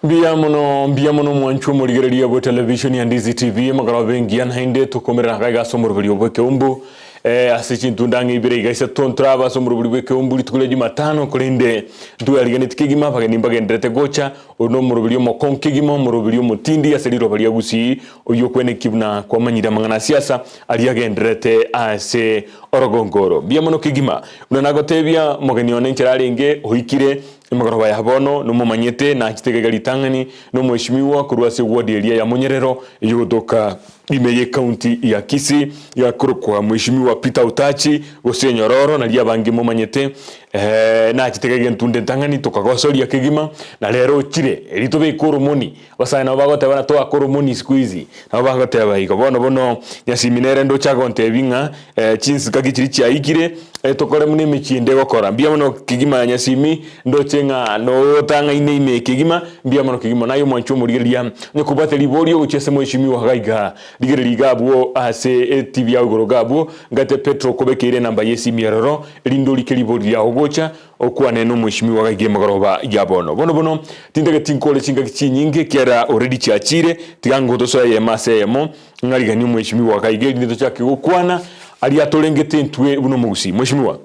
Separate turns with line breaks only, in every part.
Mbuya mono, mbuya mono omwanchwa omorigereria bwe television ya Ndizi TV, amagoro abe engiya naende tokomerera iga iga ase omoroberi obo ekeumbu eh, ase chintunda ang'e ibere iga isato ntorabe ase omoroberi bw'ekeumbu rituko ria Jumatano korende ntwariganeti kegima abageni mbagendererete gocha oyo nomoroberi omokong'u kegima omoroberi omotindi ase riroba ria Gusii oyio okweneki buna kwamanyire amang'ana a siasa aria agendererete ase orogongo oro. Mbuya mono kegima buna nagotebia omogeni one enchera arenge oikire Emegoroba ya bono nomomanyete, nachete iga iga ritang'ani nomweshimiwa korwa ase eward eria ya Monyerero eyogotoka ime ye county ya Kisii yakorokwa mweshimiwa Peter Otachi gose Nyororo naria abange momanyete eh, nachete iga iga entunde entang'ani tokagosoria kegima na rero ochire eri tobeke oromoni abasae nabo bagoteba na toake oromoni siku hizi nabo bagoteba igo bono bono Nyasimi nere ndoche agontebi ng'a Chinsika ki chiria chiaikire, tokore buna emechie ende egokora. Mbuya mono kegima Nyasimi, ndoche ng'a notang'aine ime kegima, mbuya mono kegima. Naye omwanchi omorigereria, onye kobwate riborio gochia ase mweshimiwa iga iga, rigereria iga abwo ase etibi yao igoro iga abwo, ngate Petro okobekeire enamba y'esimi eroro, erinde orike ribori riao gocha, okwane nomweshimiwa iga iga emegoroba ya bono. Bono bono, tintageti nkore chingaki chinyinge, ekiagera already chiachire, tiga ngotosoe eyemo ase eyemo, Ng'a rigani omweshimiwa gaiga erinde tochake gokwana aria atorengete intwe buna omogusii. Mweshimiwa,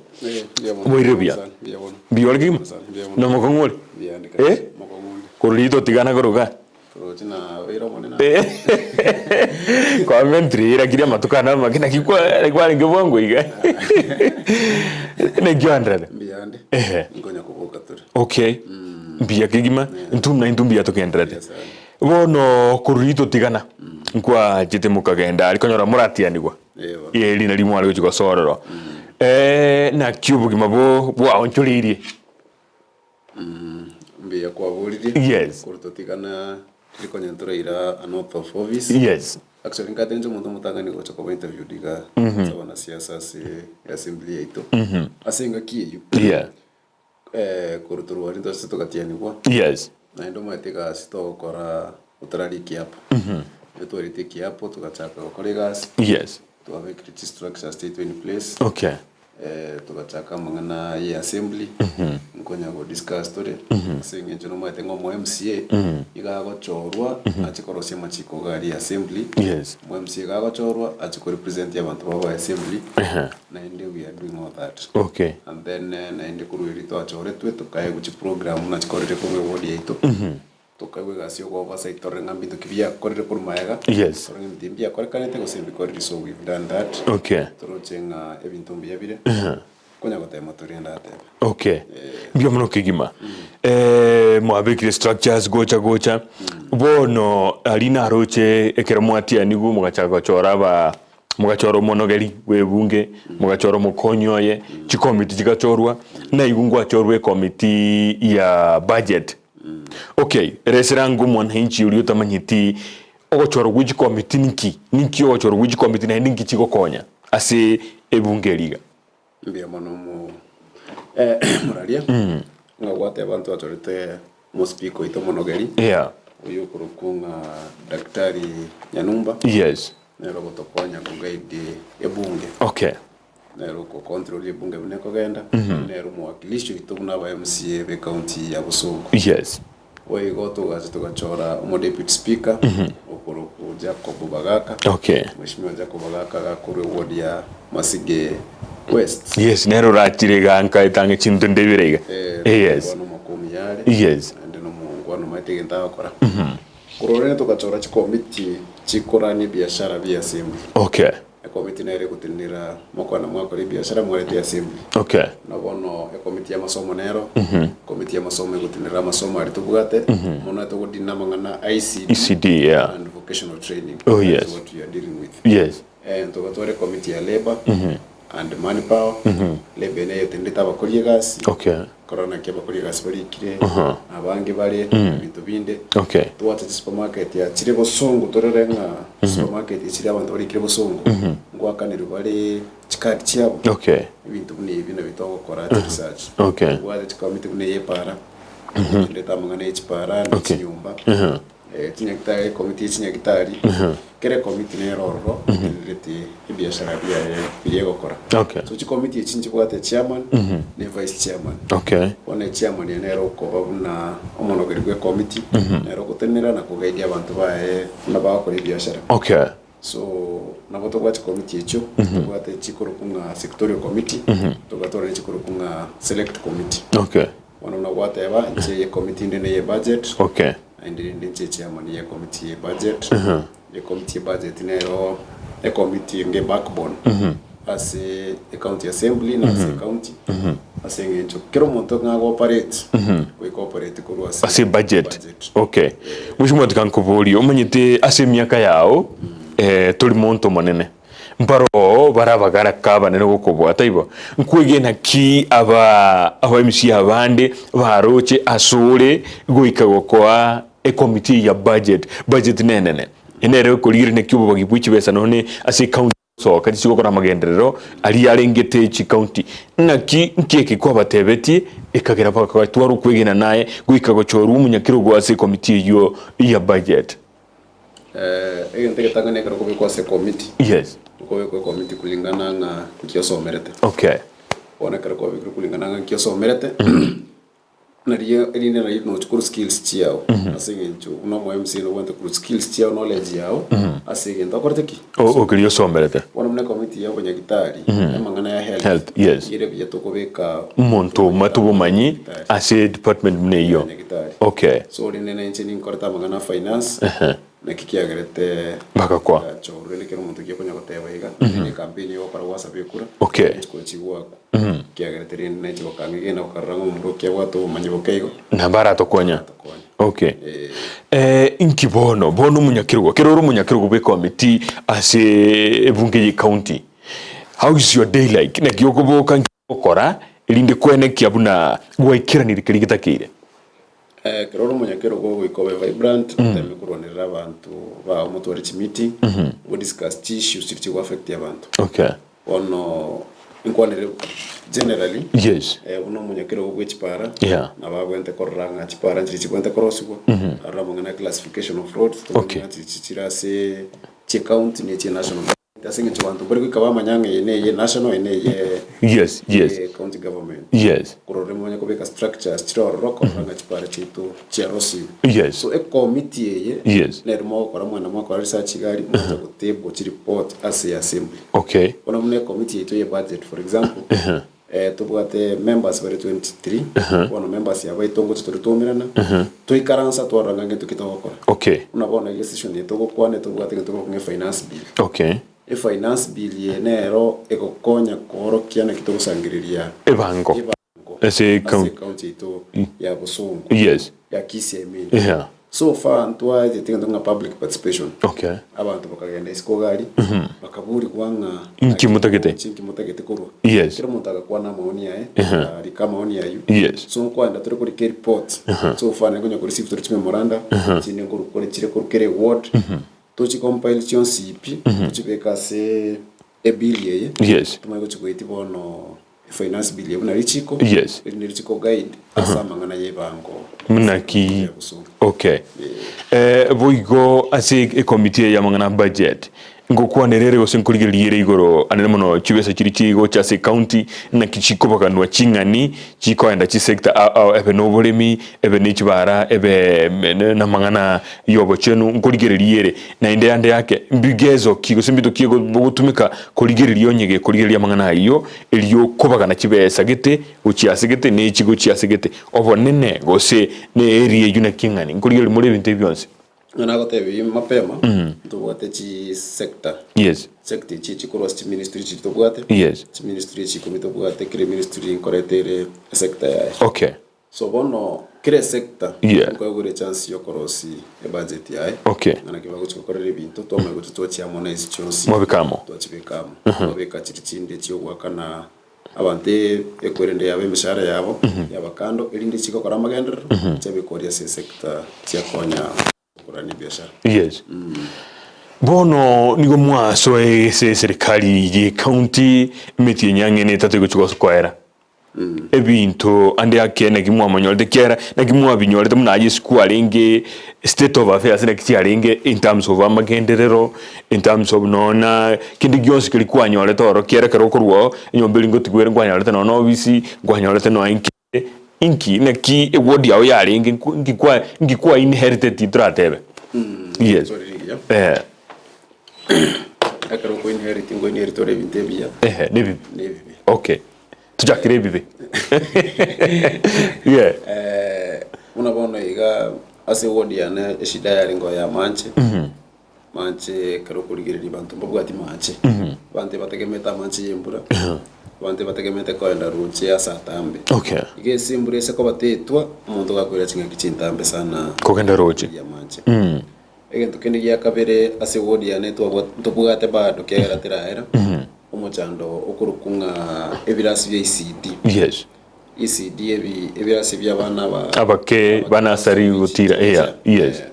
oboirire buya? Mbuya ore kegima? Nomokong'u ore? Eh? Korwa riria totigana korwa igaa? Kwamentire lakini amatuko ane amake naki kwa kwarenge bwango iga. Naki oenderete? Ehe. Okay. Mbuya kegima, intwe buna intwe mbuya togenderete. Bono korwa riria totigana, nkwachete mokagenda aria konyora moratianigwa, eri nario mware gochia gosoa ororo. Naki obogima bo bwaonchoreirie?
Mbuya kwaboririe.
Yes.
Korwa totigana tiri konya ntoraira an oath of office.
Yes.
Actually nkate inche omonto omotang'ani gocha koba interviewed iga ase abanasiasa ase assembly yaito. Ase engaki eyio.
Yeah.
Korwa torwari ntose togatianigwa.
Yes.
Naende omanyete egasi togokora otarari ekiapo. Ekero twarete ekiapo togachaka gokora egasi.
Yes.
Twabekire chistructures chiaito in place.
Okay.
Togachaka amang'ana ye assembly, nkonya go discuss tore, ase eng'encho nomanyete ng'a omo MCA iga agochorwa ache korosia amachiko iga aria assembly.
Yes.
Omo MCA iga agochorwa ache ko represent abanto babo assembly. Naende we are doing all that.
Okay.
And then naende korwa erio twachoretwe tokaegwa chiprogram buna chikorire korwa eward yaito, tokaegwa egasi ya ogo-oversight torore ng'a mbinto ki biakorire korwa magega,
Yes.
torore ng'a ebinto ebi mbiakorekanete gose mbikorire so we've done that.
Okay.
Toroche ng'a ebinto mbuya bire, konya gotema tore ndatebe.
Okay. Mbuya mono kegima. Mwabekire structures gocha gocha, bono aria naroche ekero mwatianigwe mogachaka gochora aba Mogachora omonogeri bw'ebunge, mogachora omokonyi oye, chikomiti chigachorwa, naigwe ngwachorwa ekomiti ya budget. Okay, eresera ango omwananchi oria otamanyeti ogochorwa gwe chikomiti ninki? Ninki ogochorwa gwe chikomiti naende ninki chigokonya ase ebunge eria iga?
Mbuya mono omo moraria, ng'a gwateba ntwachorete omospeaker oito omonogeri,
Yeah.
oyio okorokwa ng'a Daktari Nyanumba.
Yes.
Nere ogotokonya koguide ebunge.
Okay.
Nere okocontrol ebunge buna ekogenda, nere omowakilishi oito buna aba MCA be county ya Bosongo.
Yes.
Boigo togacha togachora omo deputy speaker okorokwa Jacob Bagaka.
Okay.
Mheshimiwa Jacob Bagaka agakorwa eward ya Masige West.
Yes, nere orachire iga nkaete ang'e chinto ndebire iga.
Eh,
Yes.
omongwana omokuumi yare.
Yes.
Naende nomongwana omanyete egento agokora. Korwa rende togachora chikomiti chikorania ebiashara bie assembly.
Okay.
Ekomiti nere egotenenera mokwana mwakora ebiashara mwarete assembly.
Okay.
Na bono ekomiti y'amasomo nero, ekomiti y'amasomo egotenenera amasomo aria tobwate, mono togodina namang'ana ICD,
ECD, yeah.
and vocational training.
Oh,
That
yes.
is what we are dealing with.
Yes.
Eh, togatwara ekomiti ya labour and manpower, labour eye neye etenenete abakori egasi,
Okay.
Korora naki abakori egasi barikire, na abange bare, na ebinto binde.
Okay.
Tobwate chisupermarket aa chire bosongo torore ng'a supermarket chire abanto barikire bosongo, ngoakanerwa bare chikadi chiabo.
Okay.
Ebinto buna ebio nabio togokora chiresearch.
Okay.
Tobwate chikomiti buna eye epara, tindete amang'ana ye chipara na
Okay.
chinyomba. Eh, chinyagitari, ekomiti ye chinyagitari, kera ekomiti nere ororo etenerete ebiashara biaye biria egokora.
Okay.
So chikomiti echi nchibwate chairman ne vice chairman.
Okay.
Bono echairman eye nere okoba buna omonogeri bwa ekomiti, nere ogotenenera na kogaidia abanto baye buna bagokora ebiashara.
Okay.
So nabo tobwate chikomiti echio, tobwate chikorokwa ng'a sectorial committee, togatwara ne chikorokwa ng'a select committee.
Okay.
Bono buna gwateba, inche eye committee inde neye budget,
Okay.
naende rende inche chairman ye committee ye budget. Ecommittee ye budget nero ecommittee enge backbone ase ecounty assembly na ase ecounty ase eng'encho kera omonto ng'a ago operate goika operate korwa ase
Ase budget. Okay. Mheshimiwa tiga nkoborie, omanyete ase emiaka yao eh, tori monto omonene. Mbaroo bare abagaraka abanene gokobua, taibo? Nkwegena ki aba aba MC abande baroche asore goika gokoa ecommittee eye ya budget, budget nenene. Nere ekorigereria naki obobagi bwe chibesa nonye ase ecounty gosoka chigokora amagenderero aria arengete chicounty. Naki nki eke kwabatebetie ekagera bagatwara okwegena naye goika gochorwa omonyakerogo ase ecommittee eyio ya budget?
Egento egetang'ani ekero okobekwa ase ekomiti,
Yes.
okobekwa ekomiti kulingana ng'a nki osomerete.
Okay.
Bono ekero kwabekirwe kulingana ng'a nki osomerete, nario erinde nario nochi korwa skills chiao ase eng'encho buna omo MCA nobwenerete korwa skills chiao knowledge yao ase egento okorete ki?
O- Okeria osomerete.
Bono buna ekomiti ya obonyagitari, amang'ana ya health,
Health, yes.
ere buya tokobeka
Omonto omate obomanyi ase department buna eyio.
Nyagitari.
Okay.
So rende na inche ninkorete amang'ana a finance, naki kiagerete
Bagakwa.
ngachorwa rende kera omonto giakonya goteba iga, ne ecampaign egokora gwasaba ekura,
Okay.
chikura chigwakwa. Kiagerete rende nainche gokang'egena gokarora ng'a omomura okia abwate obomanyi boke igo,
Na baratokonya.
atokonya.
Okay.
Eh.
Eh, inki bono? Bono omonyakerogo, kero ore omonyakerogo bw'ekomiti ase ebunge ye county, how is your day like? Naki okoboka nki ogokora erinde kwenekia buna gwaikeranirie keria getakeire?
Ekero ore omonyakerogo goika obe vibrant, oteme korwanerera abanto bao motware chimeeting, mo discuss chiissues chiria chigo affect abanto.
Okay.
Bono inkwanere generally,
Yes.
buna omonyakerogo bwe chipara,
Yeah.
nabo abwenerete korora ng'a chipara nchiria chibwenerete korosigwa, arore amang'ana ya classification of roads, tomanye
Okay.
ng'a chiria chire ase chiecounty na echie national government. Ase eng'encho abanto mbare goika bamanya ng'a eye neye national, eye neye
Yes, yes.
eye county government.
Yes.
Korora momanye kobeka structures chire ororo korora ng'a chipara chiaito chiarosiwe.
Yes.
So ecommittee eye
Yes.
nero mogokora mwena mwakora research iga aria mogocha gotable chireport ase assembly.
Okay.
Bono buna ecommittee yaito ye budget for example, tobwate members bare 23, bono members aba baito ngocha tore twaumerana, twaikaransa twarora ng'a ngento ki togokora.
Okay.
Buna bono iga esession eye togokwana tobwate egento tokoroka ng'a efinance bill.
Okay.
Efinance bill eye nero egokonya koorokia naki togosangereria
Ebango.
ebango
Ase
ase
county.
ecounty yaito ya Bosongo,
Yes.
ya Kisii I mean.
Yeah.
So far ntwaetete egento ng'a public participation.
Okay.
Abanto bakagenda isiko iga aria, bakaborigwa ng'a
Inki motagete?
Inki motagete korwa.
Yes.
Kera omonto agakwana amaoni aye, akarika amaoni aywo.
Yes.
So nkoenda tore korika ereport. So far nari konya koreceive tore chimemoranda, chinde nkoru kore chire korwa kera eward, tochi compile chionsi pi, tochibeke ase ebill eye,
Yes.
tomanye gochi goetia bono Finance bill eye buna richiko,
Yes.
eri nerichiko guide ase amang'ana y'ebango
Buna ki
ya bosongo.
okay eh, boigo ase ekomiti eye y'amang'ana a budget ngokwanera ere gose nkorigereria ere igoro anene mono chibesa chiria chigocha ase ecounty naki chikobaganwa ching'ani chikoenda chisector ao ao ebe na oboremi ebe ne chibara ebe namang'ana y'obochenu nkorigereria ere Naende yande yake, mbigezo ki gose mbito ki bogotumeka korigereria onye gekorigereria amang'ana ayio, erio kobagana chibesa gete gochia ase gete ne echi gochia ase gete, obonene gose ne eeri eyio naki eng'ani? Nkorigereria more ebinto ebi bionsi.
Ng'a nagotebirie mapema, ntobwate chisector,
Yes.
sector echi chikorwa ase chiministry chiria tobwate,
Yes.
chiministry echi ikomi tobwate, kera eministry nkoreta ere esector yaye.
Okay.
So bono kera esector
Yeah.
nkoegwa ere echance yokorosia ebudget yaye
Okay.
ng'a naki bagochi gokorera ebinto twamanya gocha twachia amo na esi chionsi
Mwabeka amo.
twachibeka amo twabeka chiria chinde chiogoakana abanto e- ekwerende yabo emeshahara yabo yaba kando erinde chigokora amagenderero chiabekwa aria ase esector chiakonya gokorana ebiashara.
Yes. Bono nigo mwasoe ase eserikari ye county emetienyi ang'e na etato egochi gosokoera. Ebinto ande ake naki mwamonyorete ekiagera naki mwabinyorete buna aye isiko arenge state of affairs naki chiarenge in terms of amagenderero, in terms of nonya kende gionsi keria kwanyorete ororo kiere ekero okorwa oo enyomba eria ngotigwa ere nkwanyorete nonya na ofisi, nkwanyorete nonya inki inki naki eward yago yarenge nki kwa nki kwa inherited toratebe yes
Sorry rigiya.
eh.
Ekero okwa inherit ngo inherit ore ebinto ebiya
Ehe, nebibe
nebibe.
Okay. Tuchakire ebibe. Yeah.
Eh, buna bono iga ase eward yane eshida yarenge ya amanche manche ekero okorigereria banto mbabwati manche abanto ebategemete amanche ya embura abanto ebategemete koenda roche ase atambe
Okay.
iga ase embura ase koba tetwa omonto gakoira ching'aki chintambe sana
Kogenda roche.
korigia amanche Egento kende gia kabere ase ewodi yane ntobwate bado kiagera teraera, omochando okorokwa ng'a ebirasi bia ECD.
Yes.
ECD ebi ebirasi bia abana aba
Abake ba nursery gotira eya yes.
Eh,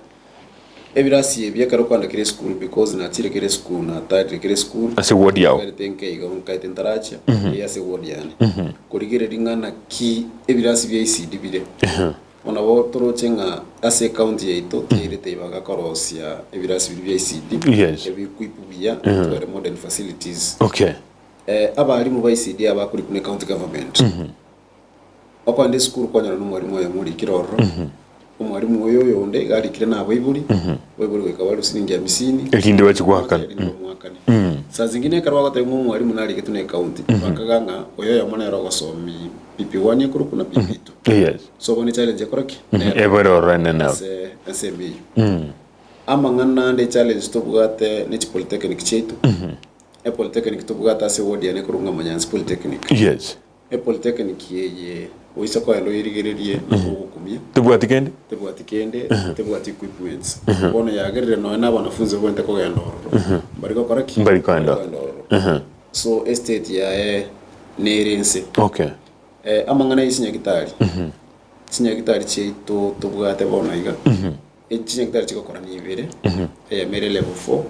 ebirasi ebi ekero kwanda kere esukuru because nachire kere esukuru natarire kere esukuru
Ase ewodi yao.
nkarete nke igo nkaete ntarachia eh ase ewodi yane korigereria ng'a naki ebirasi bia ECD bire. Bono nabo toroche ng'a ase ecounty yaito tiairete ibaga korosia ebirasi biria bia ECD,
Yes.
ebiquip buya, bitware modern facilities.
Okay.
Eh, abalimu ba ECD aba akorikwa ne county government. Okoenda esukuru kwanyora na omwalimu oyomo orikire ororo, omwalimu oyo oyonde iga arikire na abaibori, abaibori goika barue siringi hamsini,
Erinde bachie goakana.
erinde bamoakane. Saa zingine ekero bagotebia ng'a omwalimu nariketwe na ecounty, bakaga ng'a oyo oyomo nere ogosomi PP1 ekorokwa na PP2.
Yes.
So bono echallenge ekore ki? Nero
Ebere ororo enene abo.
ase ensemo eyio. Amang'ana ande echallenge tobwate ne chipolytechnic chiaito. Epolytechnic tobwate ase eward yane ekorokwa ng'a Manyansi Polytechnic.
Yes.
Epolytechnic eye oise kogenda oyerigererie nabo ogokumia.
Tebwati kende?
Tebwati kende, tebwati equipments. Bono yagerire nonya na abanafunzi babwenerete kogenda ororo. Mbari gokora ki?
Mbari kogenda
ororo. So estate yaye nere inse.
Okay.
Amang'ana ye chinyagitari, chinyagitari chiaito tobwate bono iga, chinyagitari chigokora ni ibere, eyemo ere level four,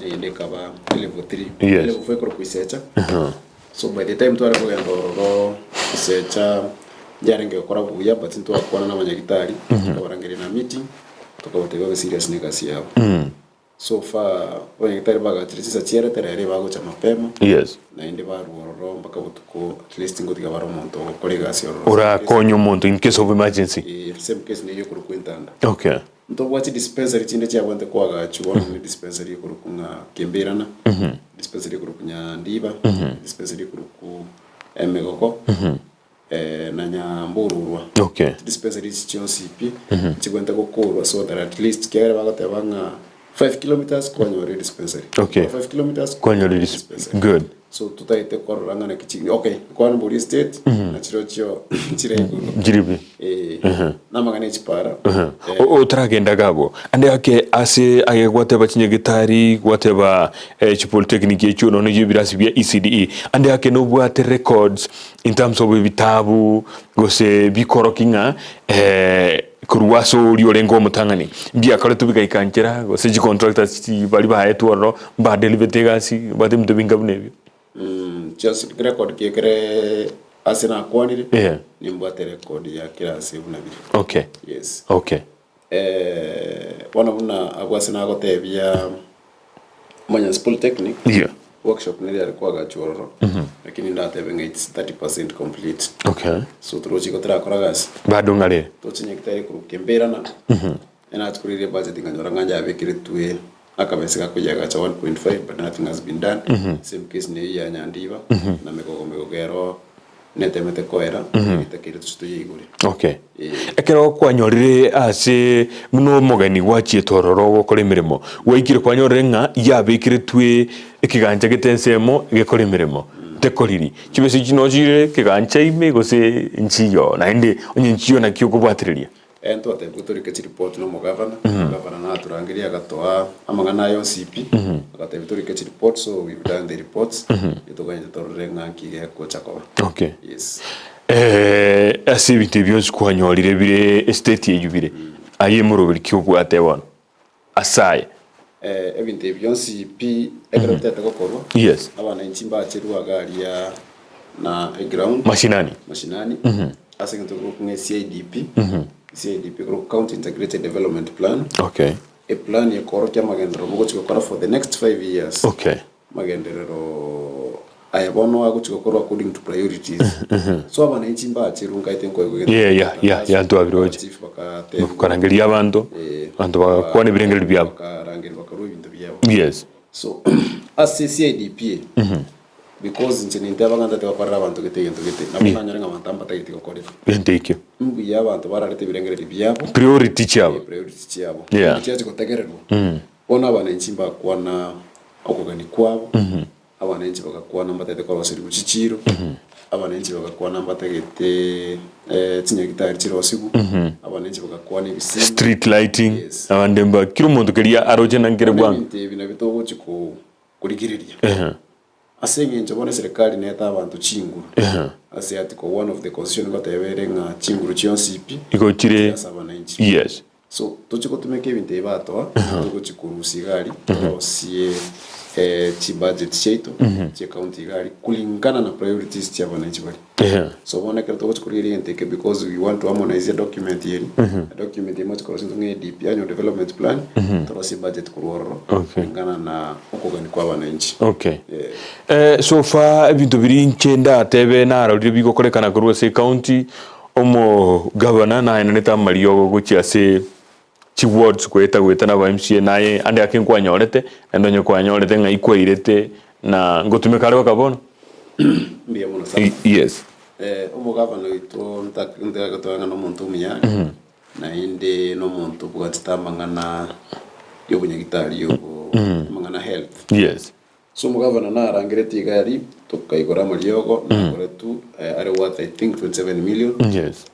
eyende ekaba level three.
Yes.
Level four ekorokwa Isecha, so by the time tware kogenda ororo Isecha yarenge gokora buya but ntwakwana na abanyagitari, tokabarangeria na meeting, tokabatebia babe serious na egasi yabo. So far abanyagitari bagachire chinsa chiarete rero bagocha mapema
Yes.
naende barwa ororo mpaka botuko at least ngotiga bare omonto ogokora egasi ororo.
Orakonye omonto in case of emergency.
Eh, same case neyio ekorokwa entanda.
Okay.
Ntobwate dispensary chinde chiabwate koagachwa bono ne dispensary ekorokwa ng'a Kemberana, dispensary ekorokwa Nyandiba, dispensary ekorokwa Emegoko. na nyambororwa.
Okay.
Dispensary echi chionsi pi nchigwente gokorwa so that at least kiagera bagoteba ng'a 5 kilometers kwanyora edispensary.
Okay.
5 kilometers
Kwanyora edis-
dispensary.
good.
So totagete korora ng'a naki chi okay kwana mbori estate na chirochio chire igoro.
Chiribi.
Eh, namang'ana echipara.
Otaragenda iga abwo, ande ake ase aye gwateba chinyagitari, gwateba chipolytechnic echio nonya na ebirasi bia ECDE, ande ake nobwate records in terms of ebitabu gose bikoroki ng'a korwa ase oria orenge omotang'ani mbiakoretwe bigaika nchera gose chicontractors baria baetwe ororo mbadelivete egasi obwate ebinto binga buna ebio.
Just record ki ekere ase nakwanire,
Yeah.
nimbwate record ya kera ase buna bire.
Okay.
Yes.
Okay.
Bono buna abwo ase nagotebia Manyasi Polytechnic,
Yeah.
workshop nere yare koagachwa ororo, lakini ndatebe ng'a it's 30% complete.
Okay.
So torochi igo torakora gasi,
Bado ng'arere.
toche nyagitari korwa Kemberana, Enachikorire ebudget nkanyora ng'a nyabekeretwe akabese gakoyiagacha 1.5 but nothing has been done. Same case neyio ya Nyandiba na megogo megogo ero netemete koera etakeire toche toyeigore.
Okay.
Eh.
Ekero kwanyorire ase buna omogeni gwachiete ororo ogokora emeremo, gwaikire kwanyorire ng'a yabekeretwe ekegancha gete ensemo gekore emeremo, tekoriri. Chibesa echi nochire ekegancha ime gose nchiyo naende onye nchiyo naki okobwatereria?
Ntwatebigwe torike chiripoti na omogavana, omogavana naturangeria agatoa amang'ana aya onsi pi, agatebia torike chiripoti so we've done the reports, etoganyete torore ng'a nki gegocha koba.
Okay.
Yes.
Ase ebinto ebi bionsi kwanyorire bire estate eyio bire, aye moroberi ki obwate bono ase aye?
Ebinto ebi bionsi pi ekero bitete gokorwa,
Yes.
abananchi mbacherwe iga aria. na eground
Mashinani.
mashinani ase egento kekorokwa ng'a CIDP, CIDP ekorokwa County Integrated Development Plan,
Okay.
eplan ekoorokia amagenderero mogochia gokora for the next 5 years.
Okay.
Magenderero aya bono agochia gokorwa according to priorities. So abananchi mbacherwe nkaete nkoegwa egento
Yeah, ntwabiroche.
Abachief bakatebiwa
Korangeria abanto, abanto bagakwana ebirengererio biabo.
Bakarangeria bakarua ebinto biabo.
Yes.
So ase CIDP because inche ninteba ng'a ntagete gokorera abanto gete egento gete, nabo nanyore ng'a abanto aba mbatageti gokorera.
Gento ekio.
Mbuya abanto bararete ebirengererio biabo.
Priority chiabo.
Priority chiabo.
Yeah.
Chiachi gotegererwa. Bono abananchi mbakwana okogania kwabo, abananchi bagakwana mbatagete koroserigwa chichiro, abananchi bagakwana mbatagete chinyagitari chirosigwe, abananchi bagakwana ebisimba.
Street lighting,
Yes.
abande mba kera omonto keria aroche na nkere
Bono
bwango.
ebinto ebi nabio togochi ko- korigereria.
Ehe.
Ase eng'encho bono eserekari nete abanto chinguru,
Ehe.
ase article one of the constitution ngoteba ere ng'a chinguru chionsi pi
Igo chire
chire ase abananchi.
Yes.
So tochie gotumeka ebinto ebi batoa, togochia korusia iga aria, torosie chibudget chiaito chie county iga aria kulingana na priorities chia abananchi baria.
Ehe.
So bono ekero togochia korigereria egento eke because we want to harmonize edocument eria, edocument eye mochie korosia intwe ng'a ADP, annual development plan, torosie ebudget korwa ororo
Okay.
kulingana na okogania kwa abananchi.
Okay.
Eh.
Eh, so far ebinto biria inche ndatebe narorire bigokorekana korwa ase ecounty, Omogavana naenanete amariogo gochia ase chiwards goeta goeta na aba MCA naye ande ake nkwanyorete naende onye kwanyorete ng'ai kwairete na ngotumeka are baka bono?
Mbuya mono sana.
Yes.
Eh, omogavana oito nta- ntagoteba ng'a nomonto omuya, naende nomonto obwatete amang'ana ya obonyagitari obo, amang'ana health.
Yes.
So omogavana narangeretie iga aria, tokaigora amariogo, nakoretwe are worth I think 27 million,
Yes.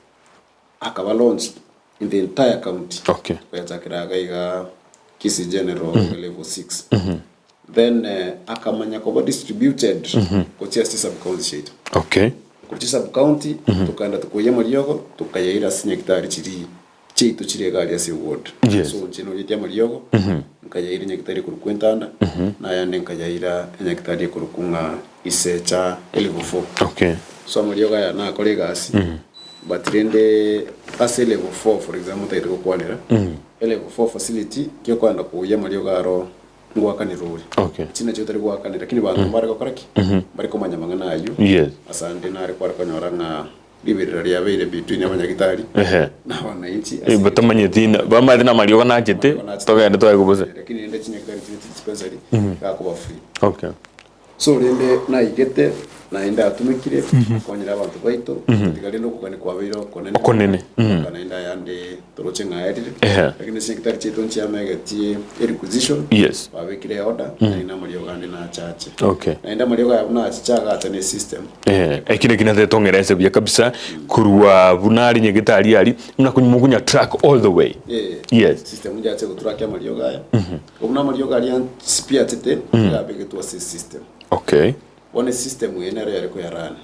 akaba launched in the entire county.
Okay.
Koyachakera iga iga Kisii General level 6. Then akamanya koba distributed gochia ase sub county chiaito.
Okay.
Korwa chisub county tokaenda tokoiyia amariogo tokayaira ase nyagetari chiria chiaito chire iga aria ase eward.
Yes.
So inche noyetie amariogo nkayaira nyagetari ekorokwa Entanda nayande nkayaira enyagitari ekorokwa ng'a Isecha e level 4.
Okay.
So amariogo aya nakora egasi but rende ase elevel 4 for example ntagete gokwanera, elevel 4 facility kiokoenda koyia amariogo aro Ngoakanera ore.
Okay.
Echi nachio otari goakanera, lakini banto mbare gokora ki? Mbare komanya amang'ana ayio.
Yes.
Ase ande nare kware konyora ng'a riberera riabeire between abanyagitari
Ehe.
na abananchi
Eh,
ase
batamanyeti na bamaete na amariogo nachete togende twaye kobose.
Lakini rende chinyagitari chire chidispensary gakoba free.
Okay.
So rende naigete naende atumekire akonyire abanto baito tiga rende okogania kwabeire okonene
Okonene,
mpaka naende ayande toroche ng'a aerire
Ehe.
lakini ase egitari chiaito nchiamegetie erequisition
Yes.
babekire eorder naende amariogo ande nachache
Okay.
naende amariogo aya buna achiche agacha ne system
Eh, eki naki natete ong'erese buya kabisa korwa buna are nyagetari aria buna mokonya track all the way.
Eh,
Yes.
system njache gotrack amariogo aya Obwo namariogo aria pi achete nigo abegetwe ase esystem.
Okay.
Bono esystem eye nero yare koyarana.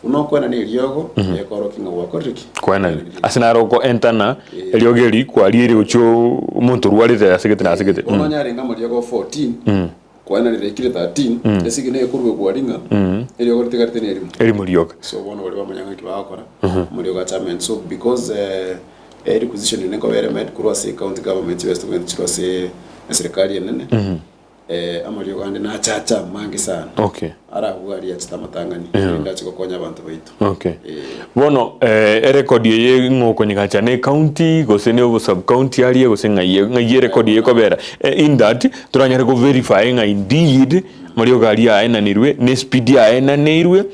Buna okoenana eriogo, ekorokia ng'a gwakorire ki?
Koenana. Ase naro oko enter na eriogo eri kwariire gochia omonto orwarete ase gete na ase gete.
Bono onye arenge amariogo 14, kwaenanire ekire 13, esegi neye ekorwegwa aria ng'a eriogo ritigarete nerimo.
Erimo rioka.
So bono baria bamanya ng'aki bagokora, amariogo acha amente. So because Erequisition ere nkoba ere made korwa ase county government chibesa tokogenda chirwe ase eserekari enene amariogo ande nachache amange sana
Okay.
arabwo aria achete amatang'ani erinde ache gokonya abanto baito.
Okay. Bono erekodi eye ng'o okonyegacha ne county gose ne obo sub county aria gose ng'ai ng'ai erekodi eye ekobera in that toranyare ko verify ng'a indeed amariogo aria aenanirwe ne speed aenaneirwe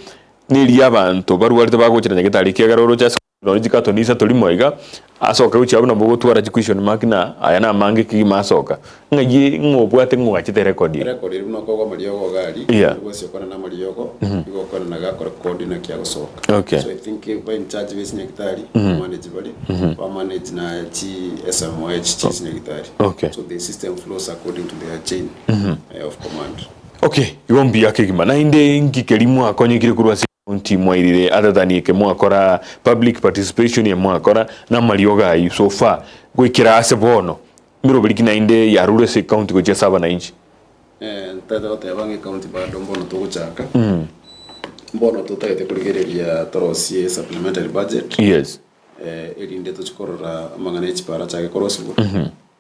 neria abanto barwarete bagochera nyagetari ekiagera oroche ase Nonye chikatoni isato rimo iga, asoke gochia abwo nabo ogotwara chiquestion mark na aya namange kegima asoka. Ng'ai ng'o obwate ng'o ogachete erekodi eye?
Erekodi eri buna okoegwa amariogo iga aria,
Yeah.
onde bwensi okore namariogo, igo okore na gakorekodi naki agosoka.
Okay.
So I think ba in charge be chinyagitari, bamanage baria, bamanage na chi SMH chie chinyagitari.
Okay.
So the system flows according to their chain of command.
Okay, igo mbuya kegima. Naende inki keria mwakonyekire korwa ase County mwairire other than eke mwakora public participation eye mwakora na amariogo ayio so far goikera ase bono miroberi ki naende yarure ase ecounty gochia ase abananchi?
Ntagete goteba ng'a ecounty bado mbono togochaka. Mbono totagete korigereria torosie supplementary budget.
Yes.
Erinde tochie korora amang'ana ye chipara achake korosigwa.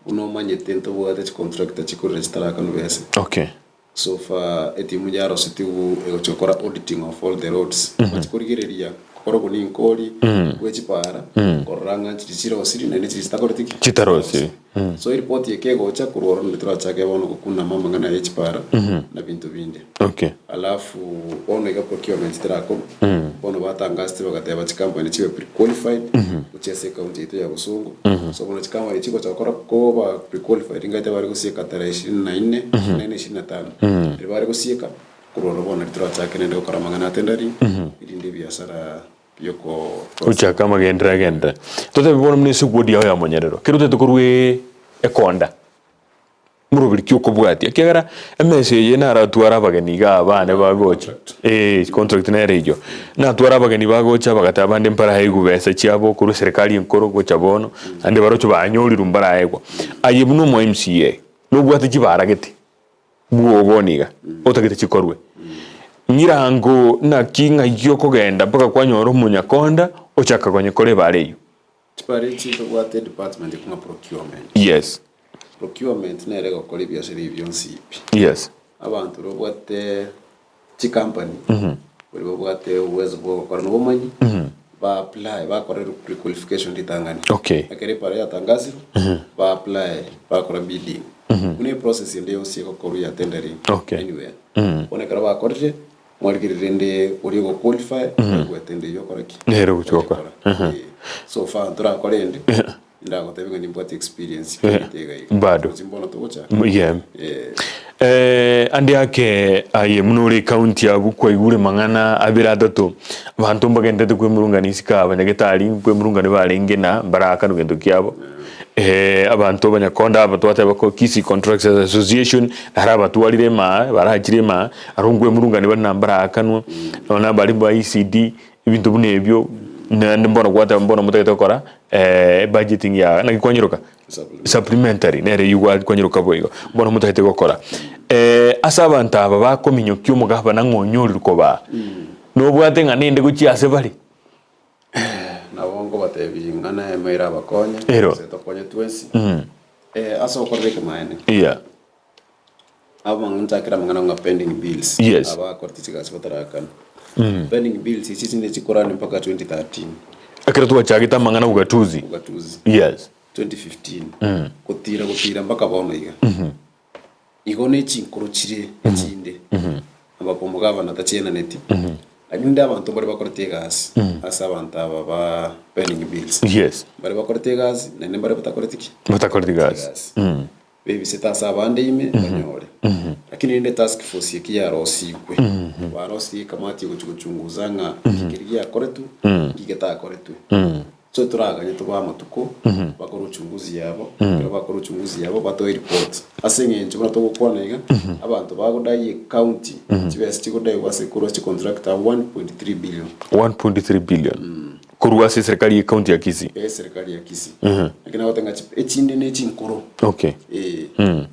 Buna omanyete ntobwate chicontractor chikorire chitarakanwa besa.
Okay.
So far etimu yarosetigwe egochia gokora auditing of all the roads. Bachie korigereria gokora oboninkori bwe chipara korora ng'a chiri chirosiri naende chiri chitakoreti ki?
Chitarosiri.
So eripoti eke egocha korwa ororo ndio torachake bono gokunama amang'ana ye chipara na binto binde.
Okay.
Alafu bono iga procurement terakorwa, bono batangasete bagateba chicompany chibe prequalified gochia ase ecounty yaito ya Bosongo. So bono chicompany chigocha gokora koba prequalified ngaete bare gosieka tarehe ishirini na nne, ishirini na nne, ishirini na tano. Riria bare gosieka, korwa ororo bono riria torachake naende gokora amang'ana a tendering, erinde ebiasara bioko
Gochaka amagenderero agenderere. Totebe bono buna ase eward yao ya Monyerero, kero otagete korwa ekonda. Moroberi ki okobwatia? Ekiagera emesa eye naratware abageni iga abane bagocha, eh, contract nere eyio. Natware abageni bagocha bagateba bande mbaraegwe besa chiabo korwa eserekari enkoro gocha bono, naende baroche banyorirwe mbaraegwa. Aye buna omo MCA, nobwate chibara gete bwogo bono iga, otagete chikorwe. Ng'irango naki ng'ai okogenda mpaka kwanyora omonyakonda ochaka konyekora ebara eyio.
Chibara echi ntobwate department ekong'a procurement.
Yes.
Procurement nere egokora ebiasara ebi bionsi pi.
Yes.
Abanto babwate chicompany, baria babwate uwezo bwa ogokora na obomanyi, ba apply bakore prequalification ritang'ani.
Okay.
Ekero epara yatangasirwe, ba apply bakora bidding. Buna eprocess ende yonsi egokorwa ya tendering
Okay.
anywhere. Bono ekero bakorire, Mwarikire rende oria ogo qualify aigwete ende eyio okore ki?
Nere ogochia gokora.
Okore. Eh. So far ntorakore ende, ndagotebie ng'a nimbwate experience kegete iga iga.
Bado.
Roche mbono togochaka.
Yeah.
Eh.
Eh, ande ake aye buna ore ekaunti abwo kwaigure mang'ana abere atato, abanto mbagenderete kwemurungania isiko aba nyagetari nkwemurungania barenge na mbarakanwe gento kiabo. Abanto abanyakonda aba twateba ko Kisii Contractors Association naro abatwarire emaa barachire emaa aro nkwemurungania bare na mbaraakanwa nonya na abarimu ba ECD ebinto buna ebio naende mbono gwateba mbono motagete gokora ebudgeting ya naki kwanyeroka supplementary nere eywo gwa kwanyeroka boigo mbono motagete gokora. Ase abanto aba bakominyokia omogabana ng'a onyorire kobaa nobwate ng'a nende gochia ase bare.
Nabo nkobatebia ng'a neema erabakonye,
Ero.
gose etokonye twensi, ase okorora ekemaene.
Yeah.
Abang'ina nchakere amang'ana ng'a pending bills,
Yes.
abakorete chigasi batarakana. Pending bills echi chinde chikorani mpaka 2013,
Ekero twachagete amang'ana ugatuzi.
ugatuzi,
Yes.
2015, gotira gotira mpaka bono iga. Igo ne chinkoro chire echinde, ambapo omogavana tachienaneti, lakini rende abanto mbare bakorete egasi ase abanto aba ba pending bills.
Yes.
Mbare bakorete egasi naende mbare batakoreti ki?
Batakoreti gasi.
Bebisete ase abande ime banyore. Lakini rende task force eki yarosigwe, barosirie ekamati egochia gochunguza ng'a nki keria giakoretwe, nki getakoretwe. So toraganye tobe amatuko bakore uchunguzi yabo, ekero bakora uchunguzi yabo batoe report. Ase eng'encho buna togokwana iga, abanto bagodai ecounty, chibesa chigodaiwa ase korwa chicontractor 1.3 billion.
1.3 billion korwa ase eserikari ye county ya Kisii.
Eserikari ya Kisii. Lakini nagoteba ng'a chi- echinde ne chinkoro.
Okay.
Eh,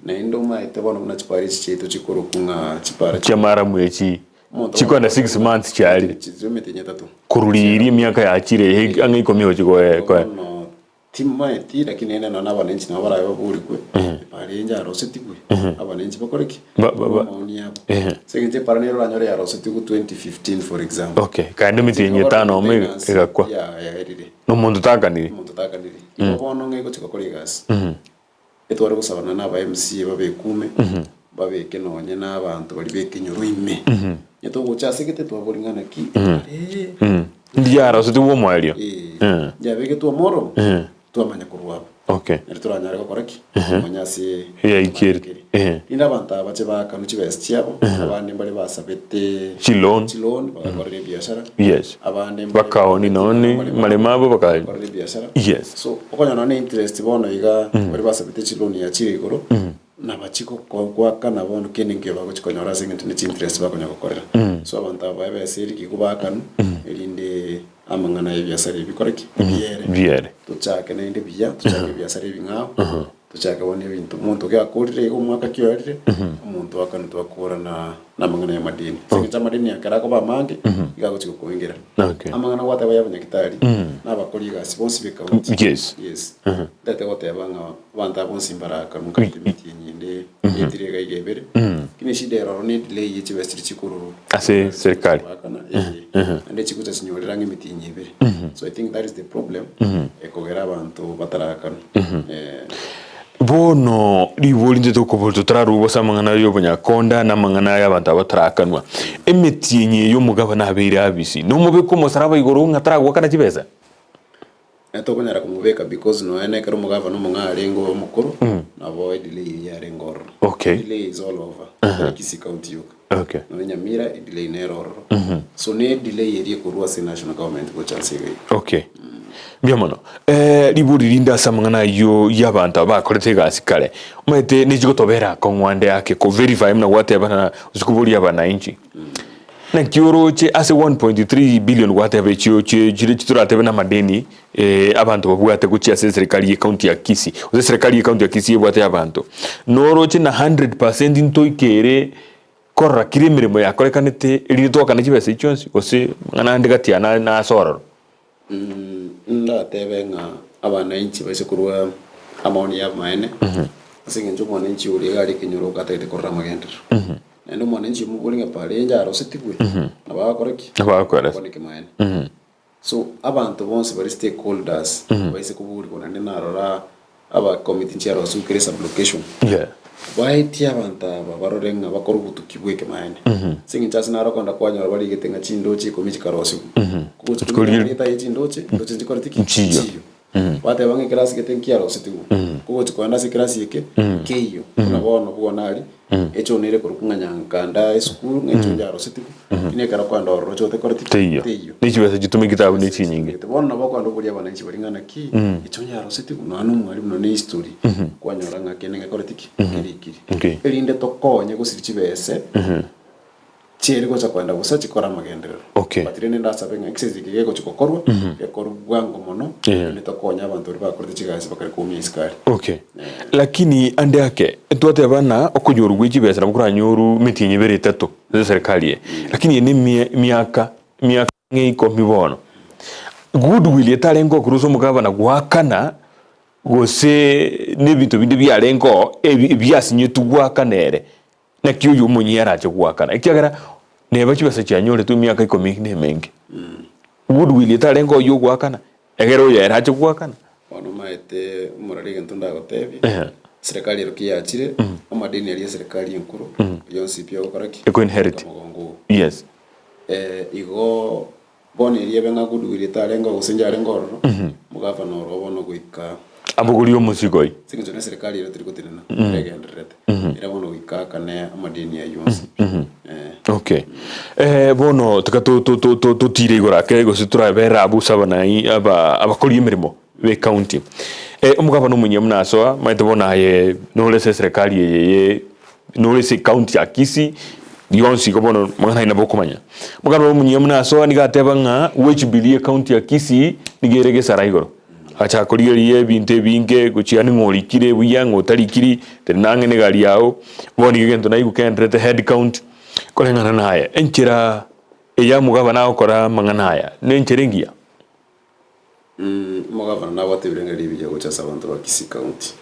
naende omaete bono buna chipara echi chiaito chikorokwa ng'a chipara
Chiamaramu echi
Omonto
chikwana 6 months chiarire.
Chiomete etato.
Korwa riria emiaka yachire eh, ang'e ikomi gochi koe koe.
Bono timaeti lakini naende nonya abananchi nabo barabe baborigwe epara eye njarosetigwe abananchi bakore ki?
Ba- ba- ba-
Amaoni abo.
Ehe.
Ase eng'encho epara nero oranyore yarosetigwe 2015 for example.
Okay, kaende emetienyi etano omo
Maintenance
egakwa.
ya- yaerire.
Na omonto takaniri.
Omonto takaniri. Igo bono ng'a egochia gokora egasi. Etware gosabana na aba MCA babekume, babeke nonye na abanto baria b'ekenyoro ime. Onye togocha ase egete twabori ng'a naki are.
Ndiarosetigwe omoerio.
Eh, ndiabegetwe omoro, twamanya korwa abwo.
Okay.
Nari toranyare gokora ki? Komanya ase
Yaikire.
yaikire.
Eh.
Rinde abanto aba bache baakanwe chibesa chiabo, abande mbare basabete
Chiloan.
chiloan bagakorera ebiashara.
Yes.
Abande mbare
Bakaoni nonye maremo abo baka
bagakorera ebiashara.
Yes.
So okonyora nonye ne interest bono iga baria basabete chiloan yachire igoro nabachie goakana bono kende nkeiyo bagochia konyora ase eng'encho ne chiinterest bakonya gokorera. So abanto aba baye besa eria igo baakanwa erinde amang'ana ya ebiasara ebi bikore ki? Biere.
Biere.
Tochake naende buya, tochake ebiasara ebing'ao. Tochake bono ebinto, omonto giakorire iga omwaka ki oerire, omonto akane twakora na na amang'ana ya amadeni. Ase eng'encho amadeni ekero akoba amange, iga agochi gokoengera.
Okay.
Amang'ana gwateba ya abanyagitari, na abakori egasi bonsi be county.
Yes.
Yes. Ntagete goteba ng'a abanto aba bonsi mbarakanwe nkabete emetienyi ende etire iga iga ebere, lakini eshida ere ororo ne edelay ye chibesa chiria chikorwa
Ase serikali.
goakana, eh, naende chikocha chinyorere ang'e emetienyi ebere. So I think that is the problem, ekogera abanto batarakanwa. Eh.
Bono ribori inche tokoboria totararua bosa amang'ana y'obonyakonda na amang'ana aya abanto aba batarakanwa. Emetienyi eye omogabana abeire abisi, nomobeke omosaraba igoro ng'a taragoakana chibesa?
Tokonyara komobeka because nonya na ekero omogavana omong'ao arenge oyo omokoro, nabo edelay eyio yarenge ororo.
Okay.
Delay is all over, tari Kisii county yoka.
Okay.
Nonya Nyamira edelay nere ororo. So ne edelay eria ekorwa ase national government gocha ase iga iga.
Okay. Mbuya mono. Eh, ribori rinde ase amang'ana ayio y'abanto aba bakorete egasi kare. Omanyete nechigotobera akong'u ande ake ko verify buna gwateba na gose koboria abananchi. Naki oroche ase 1.3 billion gwateba echio chie chiria chitoratebe na amadeni eh, abanto babwate gochia ase eserikari ye county ya Kisii. Gose eserikari ye county ya Kisii ebwate abanto. Noroche na 100% ntoikere korora kera emeremo yakorekanete erinde twakane chibesa echio chionsi gose mang'ana ande gati aa na nase ororo.
Ndatebe ng'a abananchi baise korwa amaoni y'amaene, ase eng'encho omwananchi oria iga are ekenyoro gatagete korora amagenderero. Naende omwananchi omobori ng'a pare inche arosetigwe, nabo agokora ki?
Nabo agokora.
Akwane ekemanyererio. So abanto bonsi bare stakeholders baise koborigwa naende narora aba committee nchiarosigwe kera esublocation.
Yeah.
Baetie abanto aba barore ng'a bakore obotuki bw'ekemanyererio. Ase eng'encho ase naro okogenda kwanyora barigete ng'a chindoche ikomi chikarosigwa. Kogochia
Chikorigia-
komanya amarieta ye chindoche, ndoche nchikoreti ki?
Nchiyo.
Nchiyo. Bateba ng'a ekerasi gete nkiarosetigwe, kogochia kogenda ase ekerasi eke, nkeiyo. Buna bono bwona aria, echo nere korokwa ng'a Nyankanda esukuru, ng'a echo njarosetigwe, lakini ekero okogenda ororo oche otekoreti ki?
Teiyo.
Teiyo.
Ne chibesa chitumekete abwo ne chinyinge.
Bono nabo okogenda oborie abananchi baria ng'a naki, echo njarosetigwe, nonya na omwalimu nonya na ehistory, kwanyora ng'a kende ngekoreti ki? Nkerikiri.
Okay.
Erinde tokonye gosiria chibese. Chieri gocha koenda bosa chikore amagenderero.
Okay.
But rende ndasabe ng'a exercise eke gegochi gokorwa, gekorwe bwango mono,
Yeah.
erinde tokonye abanto baria bakorete chigasi bakare koumia isiko aria.
Okay. Lakini ande ake, twateba ng'a okonyorwa gwe chibesa nabo koranyorwe emetienyi ebere etato ase eserikali eye. Lakini eye ne emie emiaka emiaka ng'a ikomi bono. Goodwill etarenge okorwa ase omogabana goakana gose na ebinto binde biarenge oo ebi ebiasinyetwe goakana ere. Naki oyio omonyia arache goakana, ekiagera neba chibesa chianyoretwe emiaka ikomi na emenge. Goodwill etarenge oyio ogoakana, egere oyo ere ache goakana.
Bono omaete omorari egento ndagotebie,
Ehe.
serikali ero ki yachire, amadeni aria eserikali enkoro, yonsi pi ogokora ki?
Eko inherit.
Omogongo oo.
Yes.
Igo Bono erio ebe ng'a goodwill etarengeo gose njarenge ororo, omogavana oro bono goika.
Abogorie omosigo oye.
Ase eng'encho neserikari ero teri gotenena, eregendererete. Ere bono goika akane amadeni ayio onsi pi. Eh.
Okay. Eh, bono tiga to- to- to- to- totire igoro ake gose torabere abwo ase abanai aba abakori emeremo be county. Eh, omogavana omonyia buna asoa, omanyete bono aye nore ase eserikari eye ye nore ase ecounty ya Kisii, yonsi igo bono mang'ana ayio nabo okomanya. Omogabana omunyia buna asoa nigo ateba ng'a wage bill ye ecounty ya Kisii nigo ere gesara igoro. Agachaka korigereria ebinto ebinge gochia ng'a orikire buya ng'a otarikiri, tari nang'e na egari yago, bono iga egento naigwe kenderete head count, koreng'ana naye enchera eye omogabana agokora amang'ana aya nenchera engiya?
Omogabana nabwate ebirengererio ebiya gocha ase abanto ba Kisii County.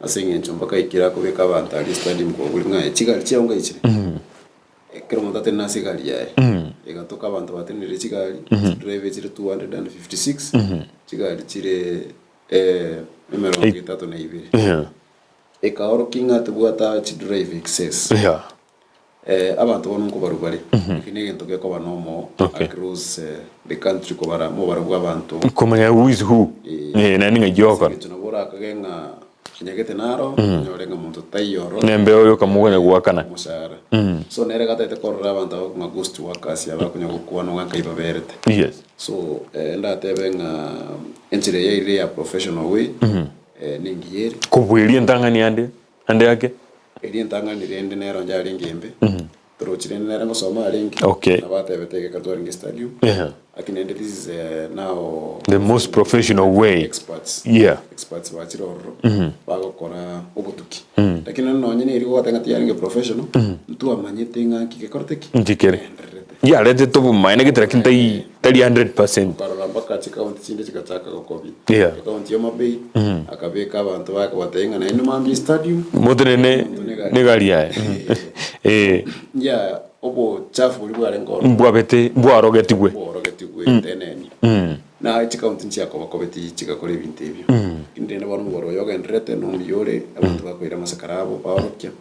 Ase eng'encho mpaka aikire akobeka abanto aria estadium kobua ng'a chigari chiao ngai chire. Ekero omonto atenene ase egari yaye, egatoka abanto batenenire chigari, chidrive chire 256, chigari chire emerongo etato na ibere. Ekaorokia ng'a tobwate chidrive excess. Abanto bono nkobarwa bare, eki negento gekoba nomo
Okay.
across the country kobara mobaro bw'abanto.
Komanya who is who,
Eh.
eh, naende ng'ai ogokora.
Ase eng'encho nabo orakage ng'a nyagete naro, onyore ng'a monto taiyo oro.
Nembe oyo okamoganya goakana.
Omoshahara. So nere gatagete korora abanto aba ng'a ghost workers aba bakonya gokwana ng'a nkai baberete.
Yes.
So ndatebe ng'a enchera eye yairire ya professional way, nengiya ere.
Kobua eria entang'ani ande, ande ake.
Eria entang'ani rende nero yarenge embe. Torochi rende nere ngosoma arenge.
Okay.
Nabo atebete egeka twarenge stadium.
Yeah.
Lakini rende this is now
The most professional way.
experts.
Yeah.
Experts bachire ororo bagokora obotuki. Lakini rende nonye neri gogoteba ng'a tiyarenge professional, ntwamanyete ng'a nki gekorete ki?
Nki kere.
Kegendererete.
Yaretete obomaene gete lakini tai tari 100%.
Okarora mpaka chikaunti chinde chigachaka gokobia.
Yeah.
Ekaunti ya Homa Bay, akabeka abanto baye akabatebia ng'a naende mambia estadium,
Motenene
omonto negari.
negari yaye. Eh.
Yeah, obochafu boria bwarenge ororo.
Mbwabete mbwarogetigwe.
Bworogetigwe tenenia. Na chikaunti nchiakobakobeti chigakora ebinto ebio. Lakini rende bono omogoro oyo ogendererete na omuya ore, abanto bakoira amasakara abo baorokia.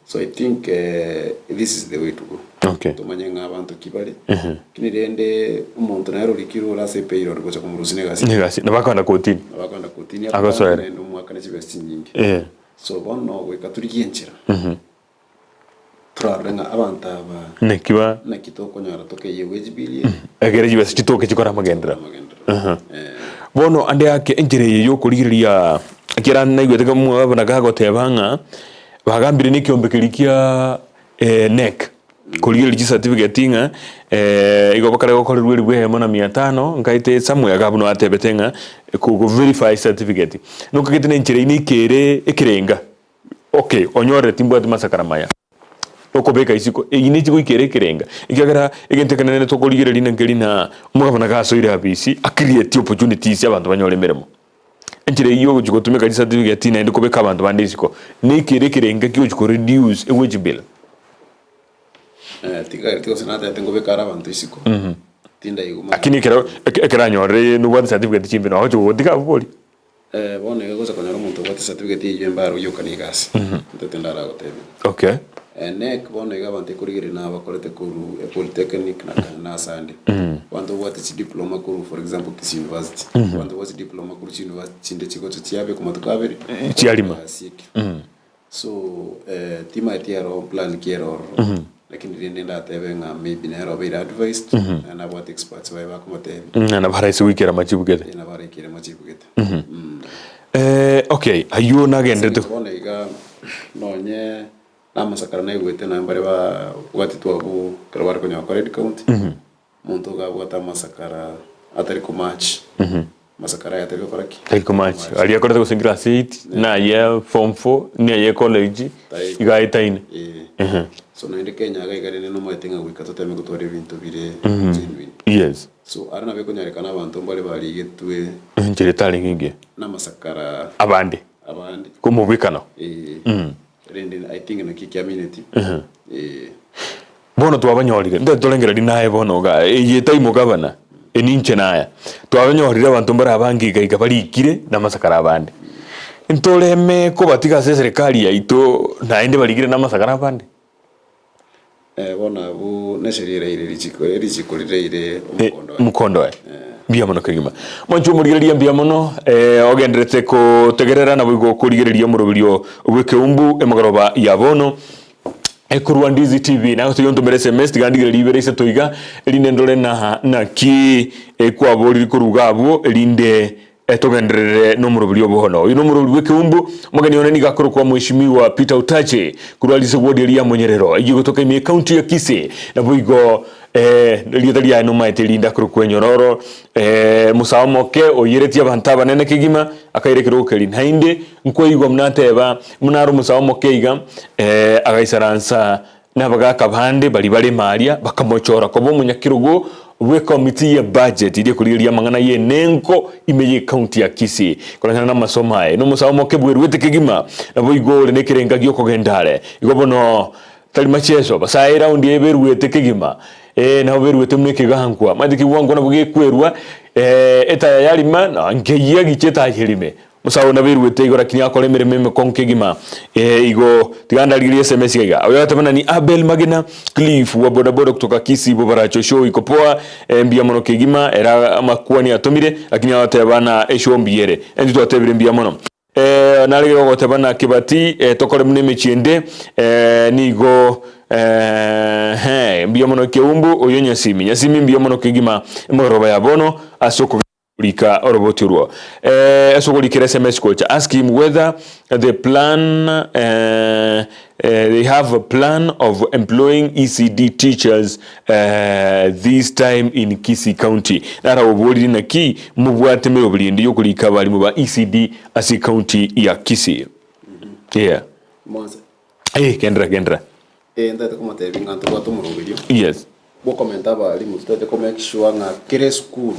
So I think this is the way to go.
Okay.
Tomanye ng'a abanto ki bare. Lakini rende omonto nere orikire ore ase epayroll gocha komorusia na egasi.
Negasi nabo akogenda kotini.
Nabo akogenda kotini
Agosoera.
naende omwakane chibesa chinyinge.
Eh.
So bono goika torigie enchera. Torarore ng'a abanto aba
Naki ba
naki tokonyora tokeyie wage bill eye.
Ekere chibesa chitoke chikore amagenderero.
Amagenderero. Eh.
Bono ande ake enchera eye yokorigereria ekiagera naigwete buna gagoteba ng'a bagambire na ekiombe keria kia NEC korigereria chicertificate ng'a igo bakare gokorerwa elifu eyemo na mia tano nkaete somewhere iga buna atebete ng'a ko verify certificate. Nokagete na enchera eyio neike ere ekerenga. Okay, onyorire timbwati masakara maya okobeka isiko, eyio nechi goika ere ekerenga, ekiagera egento ekenene tokorigereria nkeri na omogabana gasoire abisi a create opportunities abanto banyore emeremo. Enchera eyio ogochi gotumeka chicertificate naende kobeka abanto bande isiko, neike ere ekerenga kigochi ko reduce e wage bill.
Eh, tiga gose natebete ngobeka are abanto isiko, tindaigwa
Lakini ekero ekero anyorire nobwate certificate chimbe nogochi gotiga abwo boria.
Eh, bono iga gocha konyora omonto obwate certificate eyio embe aroyie okanie egasi, ntete ndaragotebie.
Okay.
Eh, NEC bono iga abanto ekorigereria na abakorete korwa epolytechnic na ka- na asande. Abanto babwate chidiploma korwa for example Kisii University, abanto babwate chidiploma korwa chiuniversity chinde chigocha chiabekwa matuko abere,
Chiarima.
egasi eke. So eh, timaeti ero plan ki ere ororo, lakini rende ndatebe ng'a maybe nere obeire advised, naende nabwate experts baye bakomotebia.
Ng'a nabo araise goikera machibu gete.
Eh, nabo araikere machibu gete.
Eh, okay, aywo nagenderete.
Ase bono iga nonye namasakara naigwete naye mbare babwatetwe abwo ekero bare konyora kwa red county, Omonto iga abwate amasakara atari komatch, amasakara aya atari gokora ki?
Tari komatch. Aria akorete gose class eight, na aye form four, na aye college, iga aetaine.
Eh. So naende Kenya iga iga rende nomaete ng'a goika toteme gotwara ebinto bire genuine.
Yes.
So aria nabo ekonyarekana abanto mbare barigetwe
Enchera etarenge engiya.
namasakara
Abande.
abande.
Komobwekano.
Eh. Rende I think naki ekiamineti. Eh.
Bono twabanyorire, ntoche torengererie naye bono iga, eye etai mogabana, eninche naya. Twabanyorire abanto mbare abange iga iga barikire namasakara abande. Ntoreme kobatiga ase eserekari yaito naende barikire namasakara abande?
Eh, bono abwo nesheria eraire richiko, richiko riraire omokondo oye.
Omokondo oye. Mbuya mono kegima. Mwanche omorigereria mbuya mono, ogenderete kotegerera naboigo okorigereria omoroberio bw'ekeumbu emogoroba ya bono. Ekorwa Ndizi TV nagotebi ontomere SMS tiga ndigere ribere isato iga erinde ndore na naki ekwaboriri korwa iga abwo erinde togenderere nomoroberi obono. Oyo nomoroberi bw'ekeumbu omogeni one nigo akorokwa Mheshimiwa Peter Otache korwa rise ward eria ya Monyerero eyio egotoka ime ecounty ya Kisii naboigo erieta riaye nomaete erinde akorokwa Enyororo Musawa omoke oiyeretie abanto abanene kegima akaira ekerogo keria naende Nkoigwa buna ateba, buna are omosae omoke iga, agaisaransa nabagaaka bande baria bare ime aria, bakamochora koba omonyakerogo bw'ekomiti ye budget eria ekorigereria amang'ana y'enengo ime y'ecounty ya Kisii. Koreng'ana namasomo aye, nomosae omoke bweruete kegima, naboigo ore nekerenga gi'okogenda are. Igo bono Tari macheso, basae eraundi eye beruete kegima, ee, nabo beruete buna ekegankwa. Omanyete ekegankwa nabo gekwerwa, etaya yarima, na nkeyia gicha etaya erime. Omosae oyo naberuete igo lakini akora emeremo emekong'u kegima, ee, igo tiga ndarigererie SMS iga iga. Oyo agateba nani Abel Magena Cliff wa bodaboda kutoka Kisii Bobaracho show iko poa, mbuya mono kegima, ere amakwani atomire, lakini agoteba na eshow mbuya ere. Intwe twatebire mbuya mono. Narenge gogoteba na kebati, tokore buna emechie ende, nigo eeh mbuya mono Keumbu, oyo Nyasimi. Nyasimi mbuya mono kegima emegoroba ya bono ase okogenda. Rika oroboti orwo eh, ase okorikera SMS gocha ask him whether the plan eh, eh, they have a plan of employing ECD teachers eh, this time in Kisii County. Naraboborire naki mobwate meroberi ende yokorika abarimu ba ECD ase county ya Kisii. Yeah.
Mwansa.
Eh, gendera gendera.
Eh, ntagete komotebia ng'a ntobwate omoroberio.
Yes.
Bw'okomenta abalimu totagete ko make sure ng'a kera esukuru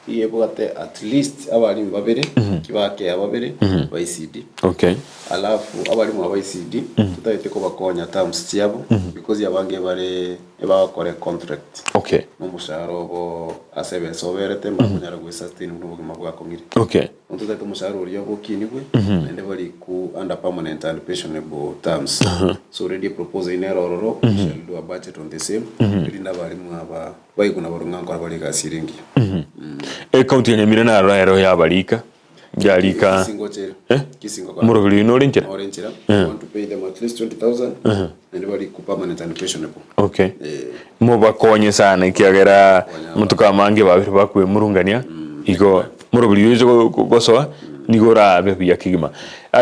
iga ebwate at least abalimu babere, ki bakea babere ba ECD.
Okay.
Alafu abalimu aba ECD totagete kobakonya terms chiabo because abange bare ebagokora econtract
Okay.
na omoshahara obo ase ebesa oberete mbakonyara gwe sustain buna obogima bwakong'ire.
Okay.
Bono totagete omoshahara oria obokinigwe naende barikwu under permanent and pensionable terms. So already eproposal eye nere ororo, we shall do a budget on the same, erinde abarimu aba baigwe nabarobwo ng'a nkora bare egasi ere engiya.
Ecounty ya Nyamira naro ero yabarika yarika
Kisingo chere.
Eh?
Kisingo kora.
Omoroberi oino ore nchera?
Ore nchera. We want to pay them at least 20,000 naende barikwu permanent and pensionable.
Okay.
Eh.
Mobakonye sana ekiagera amatuko amange babere bakwemurungania igo moroberi oise gosoa nigo orabe buya kegima.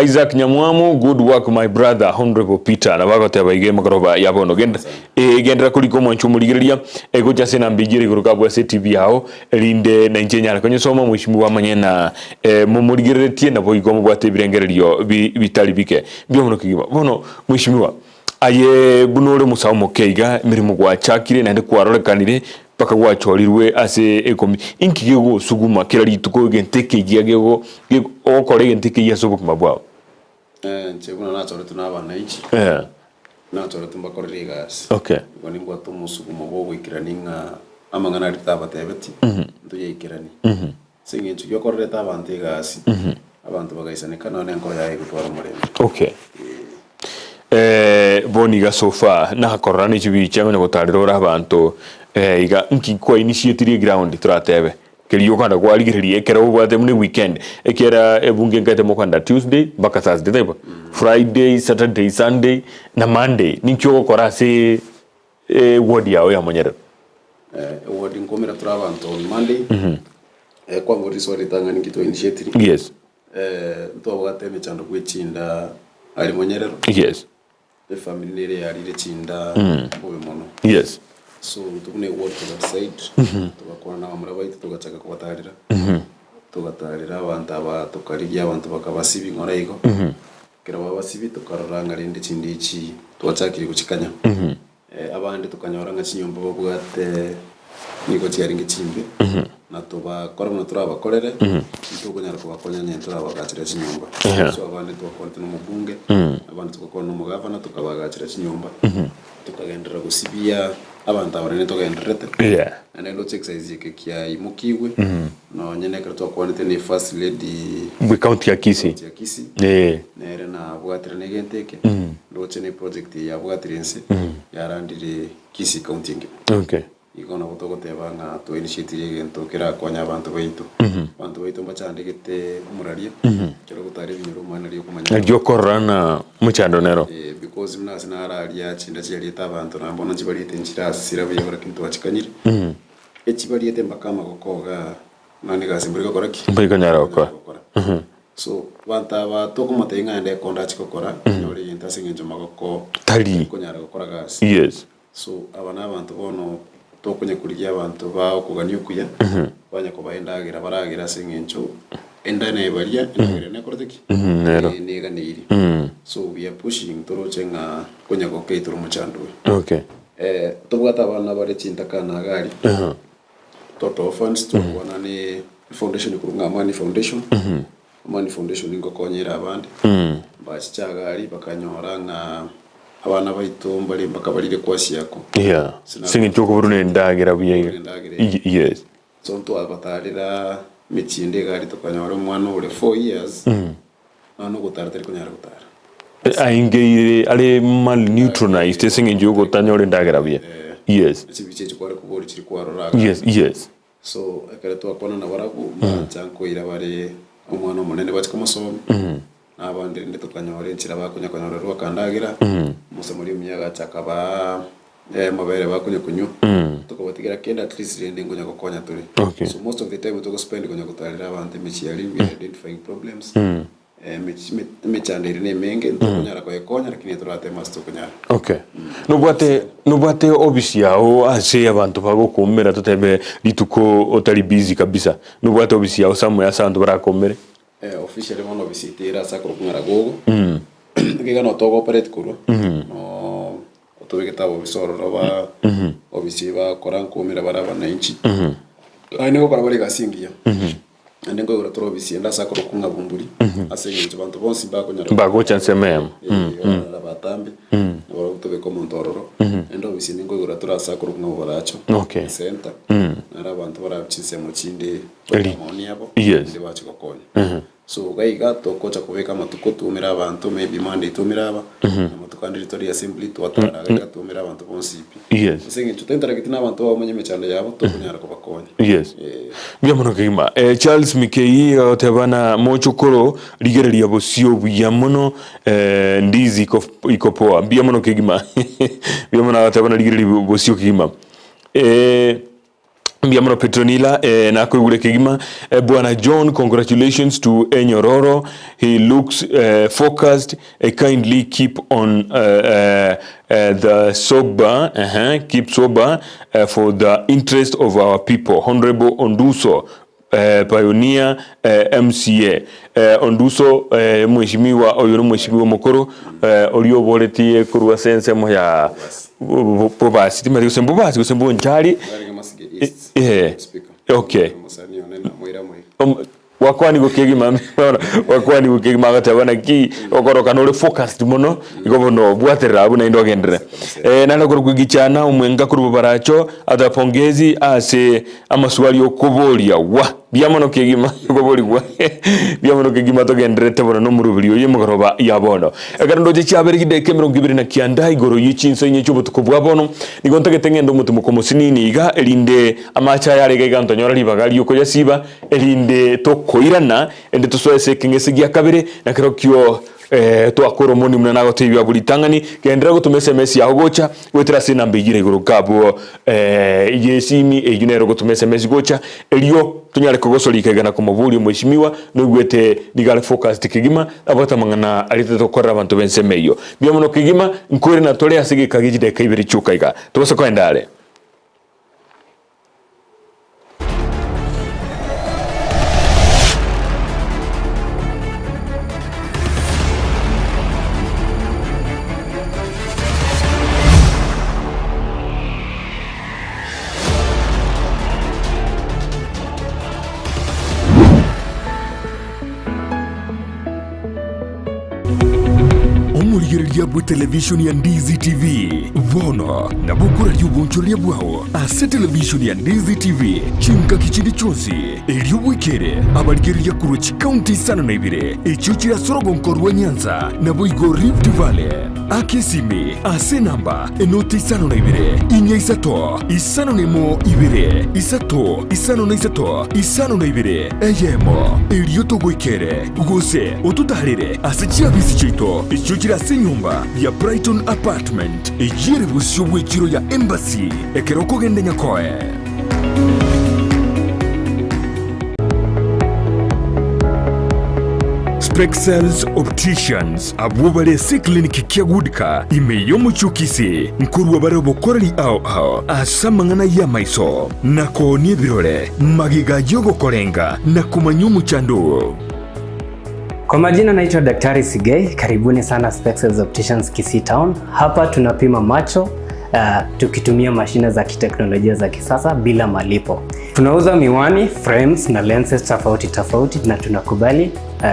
Isaac Nyamwamu good work my brother Honourable Peter nabo agoteba iga emegoroba ya bono genda eh, gendera korika omwancho omorigereria eh, gocha ase enamba eyio ere igoro kabua ase etibi yao erinde na inche nyare konyesoma mheshimiwa amanye na eh, momorigereretie nabo igo mobwate ebirengererio bi bitari bike mbuya mono kegima. Bono mheshimiwa Aye buna ore omosae omoke iga, emeremo gwachakire naende kwarorekanire mpaka gwachorirwe ase ekomi. Inki gegosuguma kera rituko egento ekegiya gego ogokora egento ekegiya ase obogima bwao?
Inche buna nachoretwe na abananchi, nachoretwe mbakorere egasi. Igo nimbwate omosugumo bwa ogoikerania ng'a amang'ana aria tabatebetie, ntoyaikeranie. Ase eng'encho giokorerete abanto egasi, abanto bagaisaneka, nonya nenkoro yaye egotwara omorembe.
Okay. Eh, bono iga so far nakorora ne chibicha onye gotarera ore abanto eh, iga nki kwa initiatire eground toratebe keria okogenda kwarigereria ekero obwate buna eweekend ekiara ebunge nkaete mokogenda Tuesday mpaka Thursday taibo? Friday, Saturday, Sunday na Monday ninki ogokora ase eward yao ya monyerero?
Eward nkomera tore abanto on Monday, kwangorire riswali ritang'ani nki twa initiatire.
Yes.
Ntwabwate emechando bwe chinda aria monyerero.
Yes.
Efamiri nere yarire chinda bobe mono.
Yes.
So intwe buna eward toga decide, togakwana na abamura baito togachaka kobatarera, togatarera abanto aba tokarigia abanto bakabasibi ng'ora igo. Ekero babasibi tokarora ng'a rende chinde echi twachakire gochikanya. Abande tokanyora ng'a chinyomba babwate nigo chiarenge chimbe, na tobakora buna torabakorere, ntokonyara kobakonya onye ntorabagachera chinyomba. So abande twakwanete na omobunge, abande togakwana na omogavana tokabagachera chinyomba, tokagenderera gosibia abanto aba naende togendererete. Naende ndoche exercise eke kiaimokigwe, nonye na ekero twakwanete na efirst lady
Bwe county ya Kisii.
county ya Kisii, nere nabwatire na egento eke, ndoche na eproject eye yabwatire inse, yarandire Kisii county engima. Igo nabo togoteba ng'a twa initiatire egento kerakonye abanto baito. Abanto baito mbachandegete omoraria, ekero ogotara ebinyoro omanye nari okomanya
Nari okorora na mochando nero.
Eh, because buna ase nararia chinda chiariete abanto na bono nchibariete nchirasira buya lakini twachikanyire. Echibariete mpaka amagoko igaa, nonye egasi mbori gokora ki?
Mbori konyara gokora.
Gokora. So, abanto aba tokomotebia ng'a ende ekonda achie gokora, onyore egento ase eng'encho magoko
Tari.
konyara gokora gasi.
Yes.
So aba nabanto bono tokonya korigia abanto ba okogania okuya, banya kobaa endagera baragere ase eng'encho enda nebaria, endagera nekorete ki?
Nero.
Neganeirie. So we are pushing toroche ng'a konya gokeitera omochando oyo. Tobwate abana bare chintakana iga aria, toto orphans, tokwana ne foundation ekorwa ng'a Amani Foundation, Amani Foundation ngokonyere abande, mbachiche iga aria bakanyora ng'a abana baito mbare mpaka barire kwasiako.
Yeah. Ase eng'encho okoborwa na endagera buya iga.
Endagera eye.
Yes.
So ntwabatarera emechie ende iga aria tokanyora omwana ore 4 years, nonya ogotara tari konyara gotara.
Aingeire are malnutronized ase eng'encho yogotanyora endagera buya. Yes.
Chibicha echi kware koboria chiri kwarora iga.
Yes, yes.
So ekero twakwana nabarabwo, mbancha nkoira bare omwana omonene bachie komosomia, na abande rende tokanyora enchera bakonya konyorerwa akandagera, omosamuria omuya agacha akabaa. Amabere bakonya konywa, tokobatigera kende at least rende nkonya gokonya tore.
Okay.
So most of the time togospend konya gotarera abanto emechie aria, we are identifying problems, emechando ere nemenge, ntokonyara koyekonya lakini torateme ase tokonyara.
Okay. Nobwate nobwate ofisi yao ase abanto bagokoumera totebe rituko otari busy kabisa, nobwate ofisi yao somewhere ase abanto barakoumere?
Officially bono ofisi yaito ere ase akorokwa ng'a Ragogo, nigo iga no togo operate korwa, no otobegete abobisa ororo ba obisi bakora nkoumera bare abananchi, naende gokora bare egasi engiya, naende nkoigora tore obisi ende ase akorokwa ng'a Bumburi, ase eng'encho banto bonsi mbakonyara
Mbagocha ensemo eyemo.
barara batambe, nabo tobeke omonto ororo, naende obisi ende nkoigora tore ase akorokwa ng'a Boracho,
Okay.
ecenter, naro abanto barabe chinsemo chinde
Eri.
maoni abo,
Yes.
naende bache gokonya. So iga iga togocha kobeka amatuko twomere abanto maybe Monday twomere aba, amatuko ande ritori assembly twatara iga iga twomere abanto bonsi pi.
Yes.
Ase eng'encho tointeracti na abanto bamanye emechando yabo tokonyara kobakonya.
Yes.
Eh.
Mbuya mono kegima. Eh, Charles Mikei agoteba na mochokoro rigereria bosio buya mono eh, ndizi iko, iko poa. Mbuya mono kegima. Mbuya mono agoteba na rigereria bosio kegima. Eh, Mbuya mono Petronila eh, nakoigure kegima eh, bwana John congratulations to Enyororo he looks eh, focused eh, kindly keep on eh, eh, eh, the sober uh -huh, keep sober eh, for the interest of our people Honorable Onduso eh, pioneer eh, MCA eh, Onduso eh, mheshimiwa oyo ni mheshimiwa mokoro eh, oria oboretie korwa ase ensemo ya Bobasi timanyeti gose mbobasi gose mbonchari
Barenge Masige East.
Eh,
Speaker.
okay.
Omosani one namoira moigo.
Gwakwanigwe kegima bono gwakwanigwe kegima agateba naki okoroka nore focused mono igo bono bwaterera abwo naende ogenderere. Eh, naende okorokwa egichana omwenga korwa bobaracho ata pongezi ase amaswali okoboria gwa mbuya mono kegima okoborigwa mbuya mono kegima togendererete bono nomoroberi oyo emegoroba ya bono. Ekero ndoche chiabere chidaeka emerongo ebere na kianda igoro ye chinsa inye chi'obotuko bwa bono, nigo ntagete ng'ende omotimoko omosinini iga, erinde amache aya are iga iga ntonyore ribaga ri'okoyasiba, erinde tokoirana, erinde tosoe ase ekeng'ese gia kabere, na kerokio twakora omoni buna nagotebia abwo ritang'ani, genderera gotoma sms yao gocha, goetera ase enamba eyio ere igoro kabwo y'esimi, eyio nere ogotoma sms gocha, erio tonyare kogosorika iga na komoboria omweshimiwa, noigwete nigo are focused kegima, abwate amang'ana aria tokorera abanto b'ensemo eyio. Mbuya mono kegima, nkoirana tore ase egeka gie chidakika ibere chioka iga. Tobase koenda are.
Omorigereria bwe televishoni ya Ndizi TV bono nabo okoraria obonchoreria bwao ase televishoni ya Ndizi TV chingaki chinde chionsi, erio bwekere abarigereria korwa chikaunti isano na ibere echio chire ase orogonko rwa Nyanza naboigo Rift Valley. Aka esimi ase enamba enoti isano na ibere, inya isato, isano na emo ibere, isato, isano na isato, isano na ibere, eyemo, erio togoikere, gose ototaarere ase chiabisi chiaito echio chire ase enyomba ya Brighton Apartment, eyio ere bosio bw'echiro ya Embassy, ekero okogenda Nyakoe. Spexels Opticians abwo bare ase eclinic kia Goodcar ime y'omochie o Kisii nkorua bare obokoreri ao ao ase amang'ana y'amaiso na koonia ebirore magega y'ogokorenga na komanya omochando oo.
Kwa majina naitwa Daktari Sigei, karibuni sana Spexels Opticians Kisii Town. Hapa tunapima macho tukitumia mashine za kiteknolojia za kisasa bila malipo. Tunauza miwani, frames na lenses tofauti tofauti na tunakubali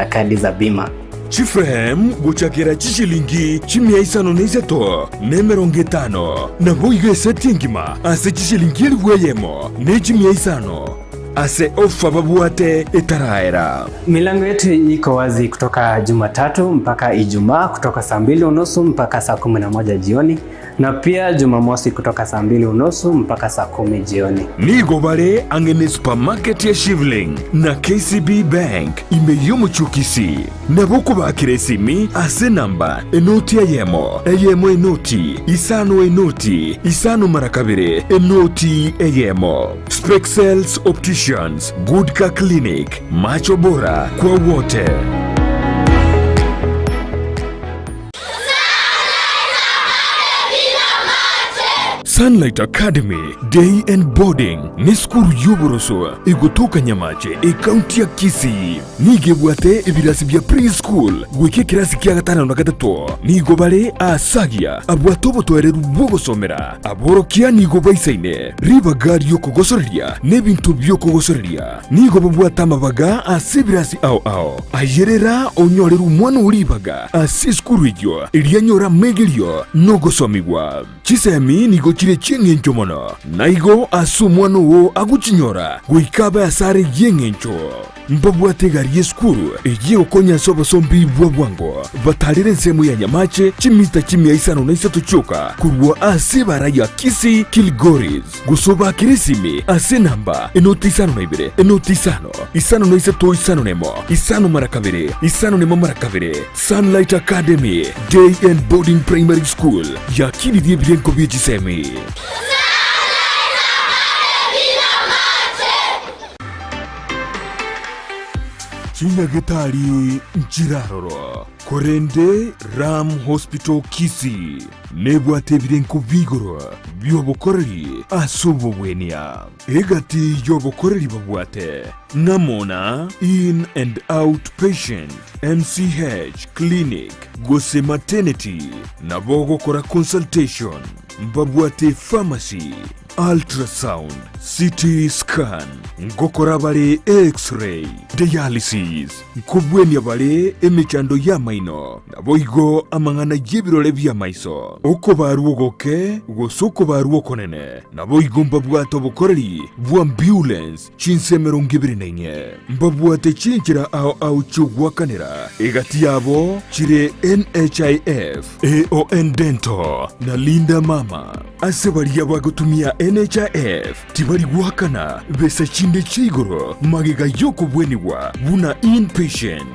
kadi za bima.
Chiframe gochakera chishilingi chimia isano na isato na emerongo etano, naboigo eseti engima ase chishilingi elifu eyemo ne chimia isano ase ofa babwate etaraera.
Milango yetu iko wazi kutoka Jumatatu mpaka Ijumaa kutoka saa mbili unusu mpaka saa 11 jioni. Na pia Jumamosi kutoka saa mbili unusu mpaka saa kumi jioni.
Nigo bare ang'e ne supermarket ya Shivling na KCB Bank ime y'omochie o Kisii. Nabo okobakera esimi ase enamba enoti eyemo, eyemo enoti, isano enoti, isano mara kabere, enoti eyemo. Spexels Opticians, Good Car Clinic, Macho Bora kwa wote. Sunlight Academy Day and Boarding nesukuru y'oboroso egotoka Nyamache ekaunti ya Kisii. Nigo ebwate ebirasi bia pre-school goika ekerasi kia gatano na gatato. Nigo bare aasagia abwate obotoereru bw'ogosomera. Aborokia nigo baisaine ribaga ri'okogosoreria na ebinto bi'okogosoreria. Nigo babwate amabaga ase ebirasi ao ao. Ayerera onyorere omwana oo ribaga ase esukuru eyio, erio anyore amegerio na ogosomigwa. Chisemi nigo chire chi'engencho mono, na igo ase omwana oo agochinyora goika abe asare y'engencho. Mbabwate egari y'esukuru eyio egokonya ase obosombi bwa bwango, batarere ensemo ya Nyamache chimita chimia isano na isato chioka korwa ase ebara ya Kisii Kilgoris, gose obakere esimi ase enamba enoti isano na ibere enoti isano isano na isato isano na emo isano mara kabere isano na emo mara kabere. Sunlight Academy Day and Boarding Primary School yakinirie ebirengo bie chisemi. Chinyagetari nchiraroro, korende Ram Hospital Kisii nebwate ebirengo bi'igoro bi'obokoreri ase obogwenia. Egati y'obokoreri babwate ng'amo na In and Out Patient, MCH Clinic gose Maternity, nabo ogokora consultation, mbabwate pharmacy, Ultrasound, CT scan, ngokora bare X-ray, dialysis, nkobwenia bare emechando y'amaino, naboigo amang'ana y'ebirore bi'amaiso, okobarwa ogoke gose okobarwa okonene, naboigo mbabwate obokoreri bw'ambulance chinse emerongo ebere na inye. Mbabwate chinchera ao ao chi'ogoakanera, egati yabo chire NHIF, AON Dental, na Linda Mama. Ase baria bagotumia NHIF tibari goakana besa chinde chia igoro magega y'okobwenigwa buna inpatient.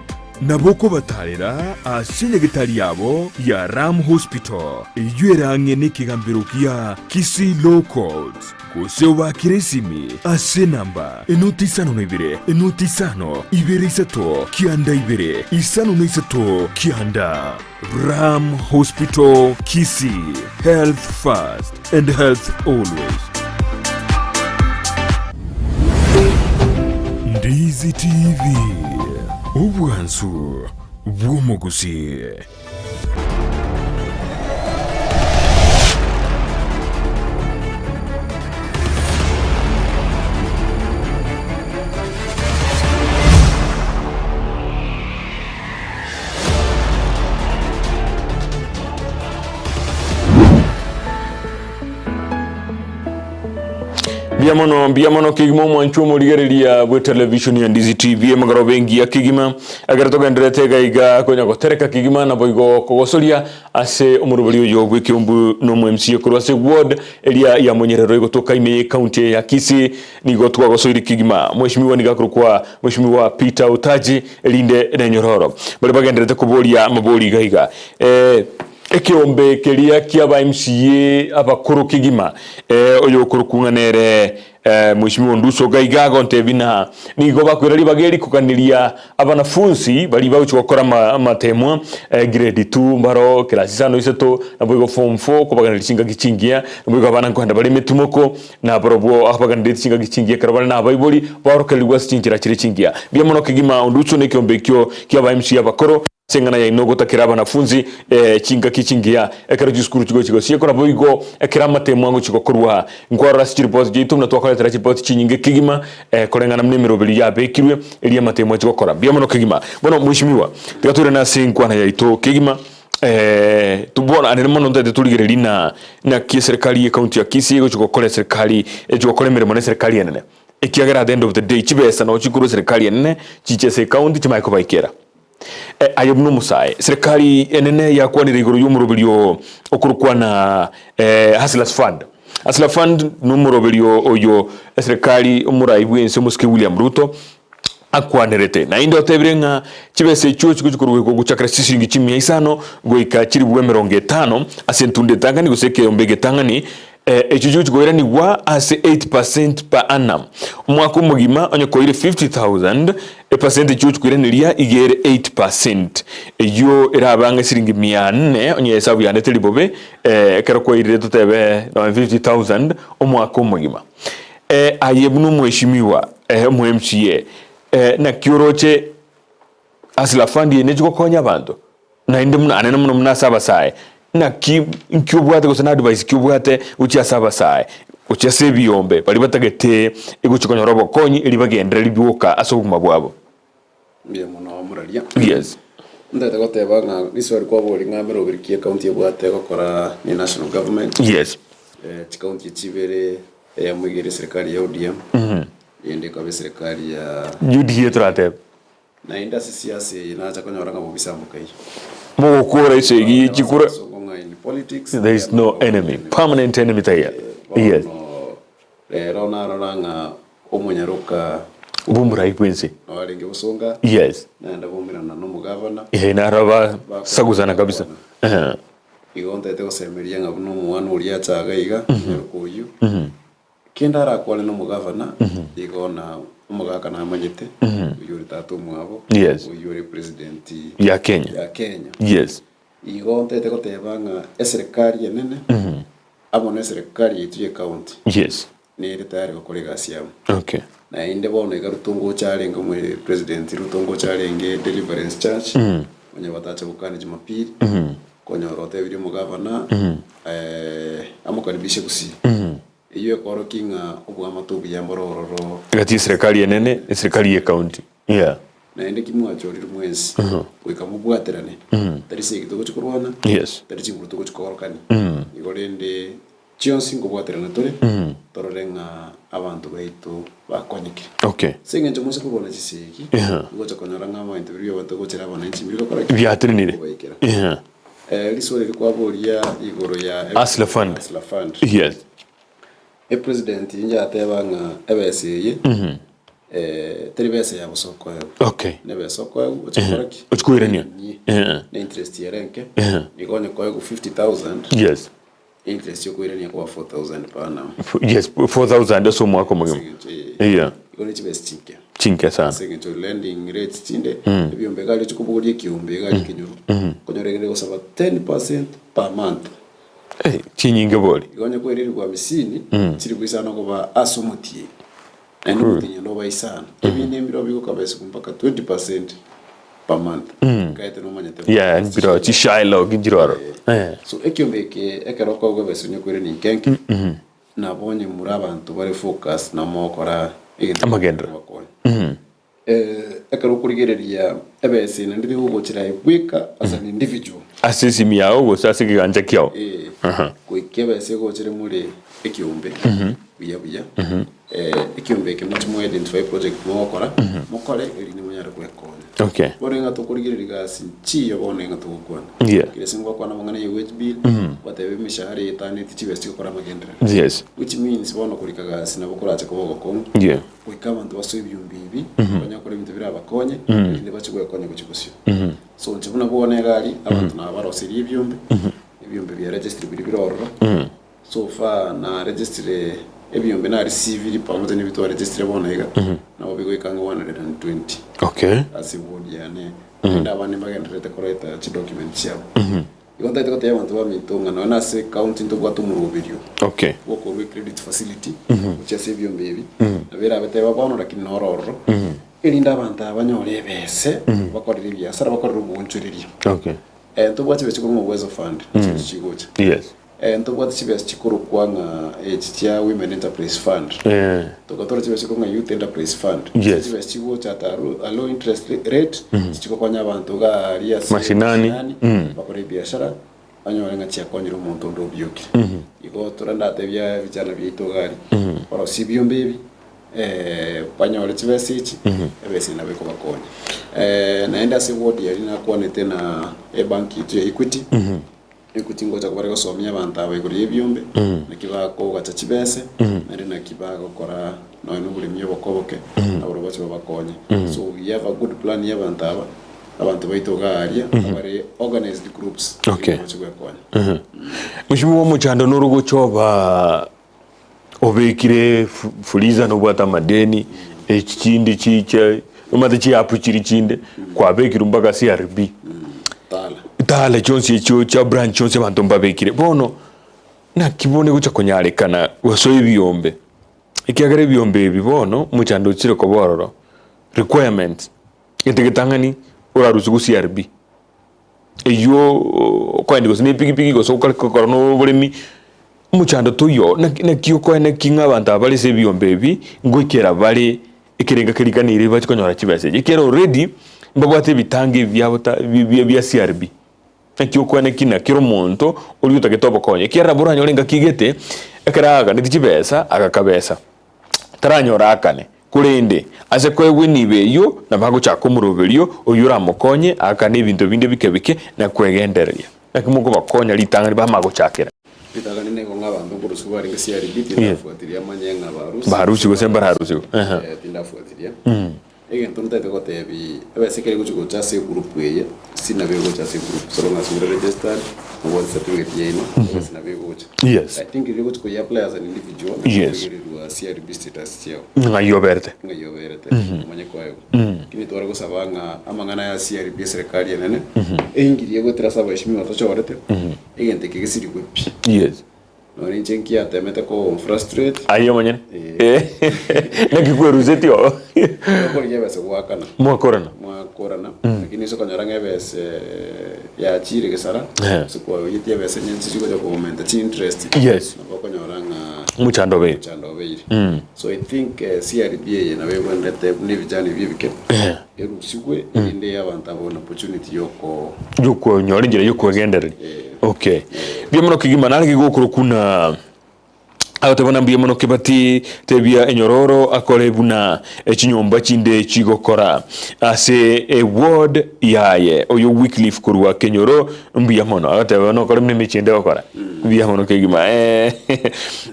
Nabo okobatarera ase nyagetari yabo ya Ram Hospital eyio ere ang'e nekegambero gia Kisii Law Courts gose obakere esimi ase enamba enoti isano na ibere enoti isano ibere isato kianda ibere isano na isato kianda. Ram Hospital Kisii, health first and health always. Ndizi TV, obwansu bw'omogusii.
Mbuya mono mbuya mono kegima omwancho omorigereria bwe television ya Ndizi TV emegoroba engiya kegima ekero togendererete iga iga konya gotereka kegima naboigo kogosoria ase omorobori oyo bw'ekeumbu na omo MCA korwa ase ward eria ya Monyerero egotoka ime ye county eye ya Kisii nigo twagosoire kegima mweshimiwa nigo akorokwa mweshimiwa Peter Otaji erinde nenyororo. Baria bagendererete koboria amabori iga iga, eh, ekeombe keria kiaba MCA abakoro kegima, eh, oyokorokwa ng'a nere eh, Mheshimiwa Onduso iga iga agontebia na nigo bakoira ribaga eri koganeria abanafunsi baria bagochia gokora ama amatemwa eh, grade two mbaro class isano isato naboigo form four kobaganeria chingaki chingiya naboigo abana nkoenda bare emetimoko Nabarobwo abagandereti chingaki chingiya ekero bare nabaibori, baorokererigwe ase chinchera chire chingiya. Mbuya mono kegima onduso nekeombe ekio ki'abaMCA abakoro, ase eng'ana yaino gotakera abanafunzi chingaki chingiya ekero chisukuru chigochi gosiekwa naboigo ekero amatemo agochi gokorwa. Nkwarora ase chiripoti chiaito buna twakoretera chiripoti chinyinge kegima koreng'ana buna emeroberio yabekirwe eria amatemo achi gokora. Mbuya mono kegima. Bono mweshimiwa, tiga toirane ase enkwana yaito kegima. Bono ande mono ntaete torigererie na naki eserikari ye county ya Kisii egochi gokora eserikari egochi gokora emeremo na eserikari enene. Ekiagera at the end of the day chibesa nabo chikorwa eserikari enene chiche ase ecounty chimanye kobaikera. Aye buna omosae, serikali enene yakwanire igoro y'omoroberio okorokwa na Hustlers Fund. Hustler Fund nomoroberio oyo eserikali omorai bw'ense omosike William Ruto akwanerete. Naende otebire ng'a chibesa echio chigochi korwa gochakera chisiringi chimia isano goika chilifu emerongo etano ase entunda etang'ani gose ekeombe egetang'ani Echio chigochi koiranigwa ase 8% per annum. Omwaka omogima onye koire 50,000, epasenti echigochi koiraneria iga ere 8%. Eyio erabe ang'e siringi mia nne onye esabu yane teri bobe, ekero kwairire totebe nonye 50,000 omwaka omogima. Aye buna omweshimiwa, omo MCA, naki oroche Hustler Fund eye nechi gokonya abanto? Naende buna anene mono buna ase abasae, naki nki obwate gose na advice ki obwate gochia ase abasae, gochia ase ebiombe baria batagete egochia konyora obokonyi erio bagendereri bioka ase obogima bwabo?
Mbuya mono moraria.
Yes.
Ntagete goteba ng'a riswali kwaboria ng'a meroberi ki ecounty ebwate gokora ne national government.
Yes.
Chicounty echi ibere, eyemo iga ere eserikari ya ODM, eyende ekaba eserikari ya.
UDA toratebe.
Naende ase siasa eye nacha konyora ng'a bobisa mbokaiyo.
Mogokora esegi ye chikura.
Abasongo ng'a in politics
There is no enemy, permanent enemy taiyo. Yes.
Bono rero narora ng'a omonyaroka
Bw'omorai bw'ense.
nao arenge bosonga
Yes.
naende baumerana na omogavana.
Eh, naro basagusana kabisa. Eh.
Igo ntagete gosemeria ng'a buna omwana oria acha iga iga, omonyaroka oyio, Kende arakwane nomogavana, igo na omogaka namanyete, oyio ore tata omwabo,
Yes.
oyio ore president
Ya Kenya.
ya Kenya.
Yes.
Igo ntagete goteba ng'a eserekari enene amo na eserekari yaito ye county
Yes.
nere tayari gokora egasi amo.
Okay.
Naende bono iga Ruto ngocha arenge omo president Ruto ngocha arenge Deliverance Church, onye batacha gokana Jumapili, konyora otebirie omogavana amokaribishe gusii. Eyio ekorokia ng'a oboamate obuya mbore ororo.
Egati y'eserekari enene na eserekari y'ecounty. Yeah.
Naende ki mwachorire mwensi, goika mobwaterane, tari segi togochia korwana,
Yes.
tari chinguru togochia koorokania. Igo rende chionsi nkobwaterana tore, torore ng'a abanto baito bakonyekire.
Okay.
Ase eng'encho mose korwana chisegi, ngocha konyora ng'a abanto biria abanto gochera abananchi mbiri gokora ki?
Biatenenire.
Kobaikera.
Yeah.
Riswali eri kwaboria igoro ya
Hustler Fund.
Hustler Fund.
Yes.
Epresident inche ateba ng'a ebesa eye teri besa ya bosa okoegwa.
Okay.
Nebesa okoegwa oche gokora ki?
Oche koirania.
Oiranie.
Eh.
Ne interest ere enke.
Eh.
Nigo onye koegwa 50,000.
Yes.
Interest yokoirania ekoba 4,000 per annum.
Yes, 4,000 ase omwaka omogima.
Ase eng'encho eye.
Yeah.
Igo ne chibesa chinke.
Chinke sana.
Ase eng'encho lending rates chinde, ebiombe iga aria chikobogoria ekiombe iga aria ekenyoro, okonyora egere gosaba 10% per month.
Eh, chinyinge bori.
Igo onye kwairerigwe hamsini, chilifu isano okoba ase omotienyi. Naende omotienyi onde oba isano. Ebinde mbirobio bigokabesiwa mpaka 20% per month. Kaete nomanyete
Yeah, mbiro chishylock nchiro aro. Eh.
So ekiombe eke ekero okoegwa ebesa onye koirania inke inke, nabo onye more abanto bare focus na mogokora egento
Amagenderero.
kobakonya. Ekero okorigereria ebesa eye naende nigo ogochera aye bweka as an individual.
Ase esimi yao gose ase ekegancha kiao.
Eh, goika ebesa egochere more ekiombe buya buya. Ekiombe eke moche mo identify project mogokora, mokore erinde monyare gwekonya.
Okay.
Bono ng'a tokorigereria gasi nchiyo bono ng'a togokwana.
Yeah.
Kera ase ngwakwana amang'ana ya wage bill, gwateba emeshahara etaneti chibesa chigokora amagenderero.
Yes.
Which means bono korika gasi nabo korache koba ogokong'u.
Yeah.
Goika abanto basoe ebiombe ebi, banyare gokora ebinto birabakonye, erinde bache gwekonya gochia bosio. So inche buna bono iga aria, abanto nabo baroserie ebiombe, ebiombe bia registry biria bire ororo, so far na registire ebiombe na receiviri pamoja na ebi twaregistire bono iga, nabo bigoika ang'e 120
Okay.
ase eward yane, naende abande mbagendererete koreta chidocument chiabo. Igo ntagete gotebia abanto baminto ng'a nonya nase ecounty ntobwate omoroberio
Okay.
bw'okorua ecredit facility gochia ase ebiombe ebi, nabo erabe teba bono lakini noro ororo, erinde abanto aba banyore ebese bakorere ebiasara bakorere oboonchoreria.
Okay.
Ntobwate chibesa chikorwa ng'a Uwezo Fund, nachirochio chigocha.
Yes.
Ntobwate chibesa chikorokwa ng'a echi chia Women Enterprise Fund,
Eh.
togatora chibesa chikorokwa ng'a Youth Enterprise Fund.
Yes.
Chibesa chigocha at a low, a low interest rate, chigokonya abanto iga aria ase
Mashinani.
mashinani, bakore ebiashara, banyore ng'a chiakonyire omonto onde obiokire. Igo tore ndatebia vijana biaito iga aria, barosie ebiombe ebi, Banyore chibesa echi, ebesa eye nabo ekobakonya. Naende ase eward yaria nakwanete na ebank yaito ya Equity, Equity ngocha kobare gosomia abanto aba igoro y'ebiombe, naki bakogacha chibese, naende naki bagokora nonya na oboremi oboke oboke, nabo bache babakonye. So we have a good plan y'abanto aba, abanto baito iga aria, abare organized groups,
Okay.
bache gwekonya.
Mheshimiwa omochando noro gocha oba obekire fuliza nobwate amadeni, echi chinde chiche omanyete chiapp chiri chinde kwabekirwe mpaka CRB.
Tala.
Tala chionsi echio chia branch chionsi abanto mbabekire. Bono naki bono egocha konyarekana gosoa ebiombe, ekiagera ebiombe ebi bono omochando ochire koba ororo, requirements, egento egetang'ani orarusiwe CRB. Eyio okoendia gose ne epikipiki gose okore gokora na oboremi, omochando toiyo naki naki okoeneki ng'a abanto aba bare ase ebiombe ebi, ngoikera bare ekerengo keriganeirie bache konyora chibesa echi. Ekiagera already, mbabwate ebitango ebi biabo ta bi bi bia CRB. Naki okoeneki na kera omonto oria otagete obokonyi, ekiagera nabo oranyore engaki egete, ekero aaganeti chibesa, agakabesa. Taranyora aakane, korende ase koegwa enibo eyio nabo agochaka omoroberio oyio oramokonye aakane ebinto binde bike bike na kwegendereria. Naki mokobakonya ritang'ani bamanye gochakera.
Ritang'ani nigo ng'a abanto nkorusigwa barenge CRB, tindafuatiria manye ng'a barusigwe
Barusigwe gose mbararusigwe. Ehe.
Eh, tindafuatiria. Egento ntagete gotebi ebesa ekero egochi gocha ase egroup eye, si nabo egocha ase egroup so long as more registered, mobwate certificate yaino, ebesa nabo egocha.
Yes.
I think riria ogochi koyi apply as an individual,
Yes.
nabo ekoigererwa CRB status chiago.
Ng'ai oberete.
Ng'ai oberete, omanye koegwa. Lakini tware gosaba ng'a amang'ana ya CRB eserekari enene, eingirie goetera ase abaheshimiwa tochorete, egento eke gesirigwe pi.
Yes.
Nonya inche nkiatemete ko frustrate.
Aye omonyene?
Eh.
Naki kwerusetie oo?
Okorigia ebesa goakana.
Mwakorana?
Mwakorana, lakini ase okonyora ng'a ebesa yachire gesara,
Eh.
ase kwabegetie ebesa enye chigocha koaumenta chi interest.
Yes.
Nabo okonyora ng'a
Omochando obeire.
omochando obeire. So I think CRB eye nabo ebwenerete buna ebijani ebi ebike, erusigwe erinde eye abanto aba an opportunity yoko
Yokonyora enchera yokwegendereria. Okay. Mbuya mono kegima nare gegokorokwa na agoteba buna mbuya mono kebati tebia enyororo akore buna echinyomba chinde chigokora ase eward yaye oyo Wycliffe korwa Kenyoro mbuya mono agoteba nokore buna emechie ende egokora mbuya mono kegima eh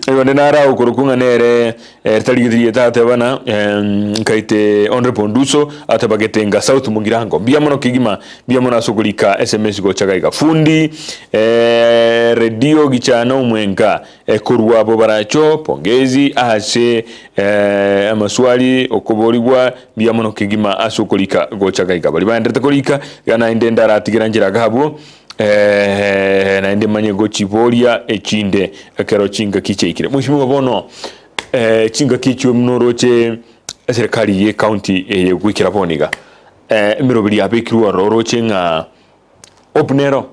oyonde nare agokorokwa ng'a nere Ritari rieta ateba na nkaite Honourable Nduso ateba Getenga South Mugirango. Mbuya mono kegima, mbuya mono ase okorika SMS gocha gaiga. Fundi eh, redio gichana omwenga eh, korwa abo baracho pongezi ase eh, amaswali okoborigwa mbuya mono kegima ase okorika gocha gaiga. Bari baenderete korika iga naende ndaratigera nchera iga abwo eh, naende manye gochiboria echinde ekero chingaki chiaikire. Mheshimiwa bono eh, chingaki echio noroche eserekari ye county eye goikera bono iga eh, emeroberi yabekirwe ororo oroche ng'a hope nero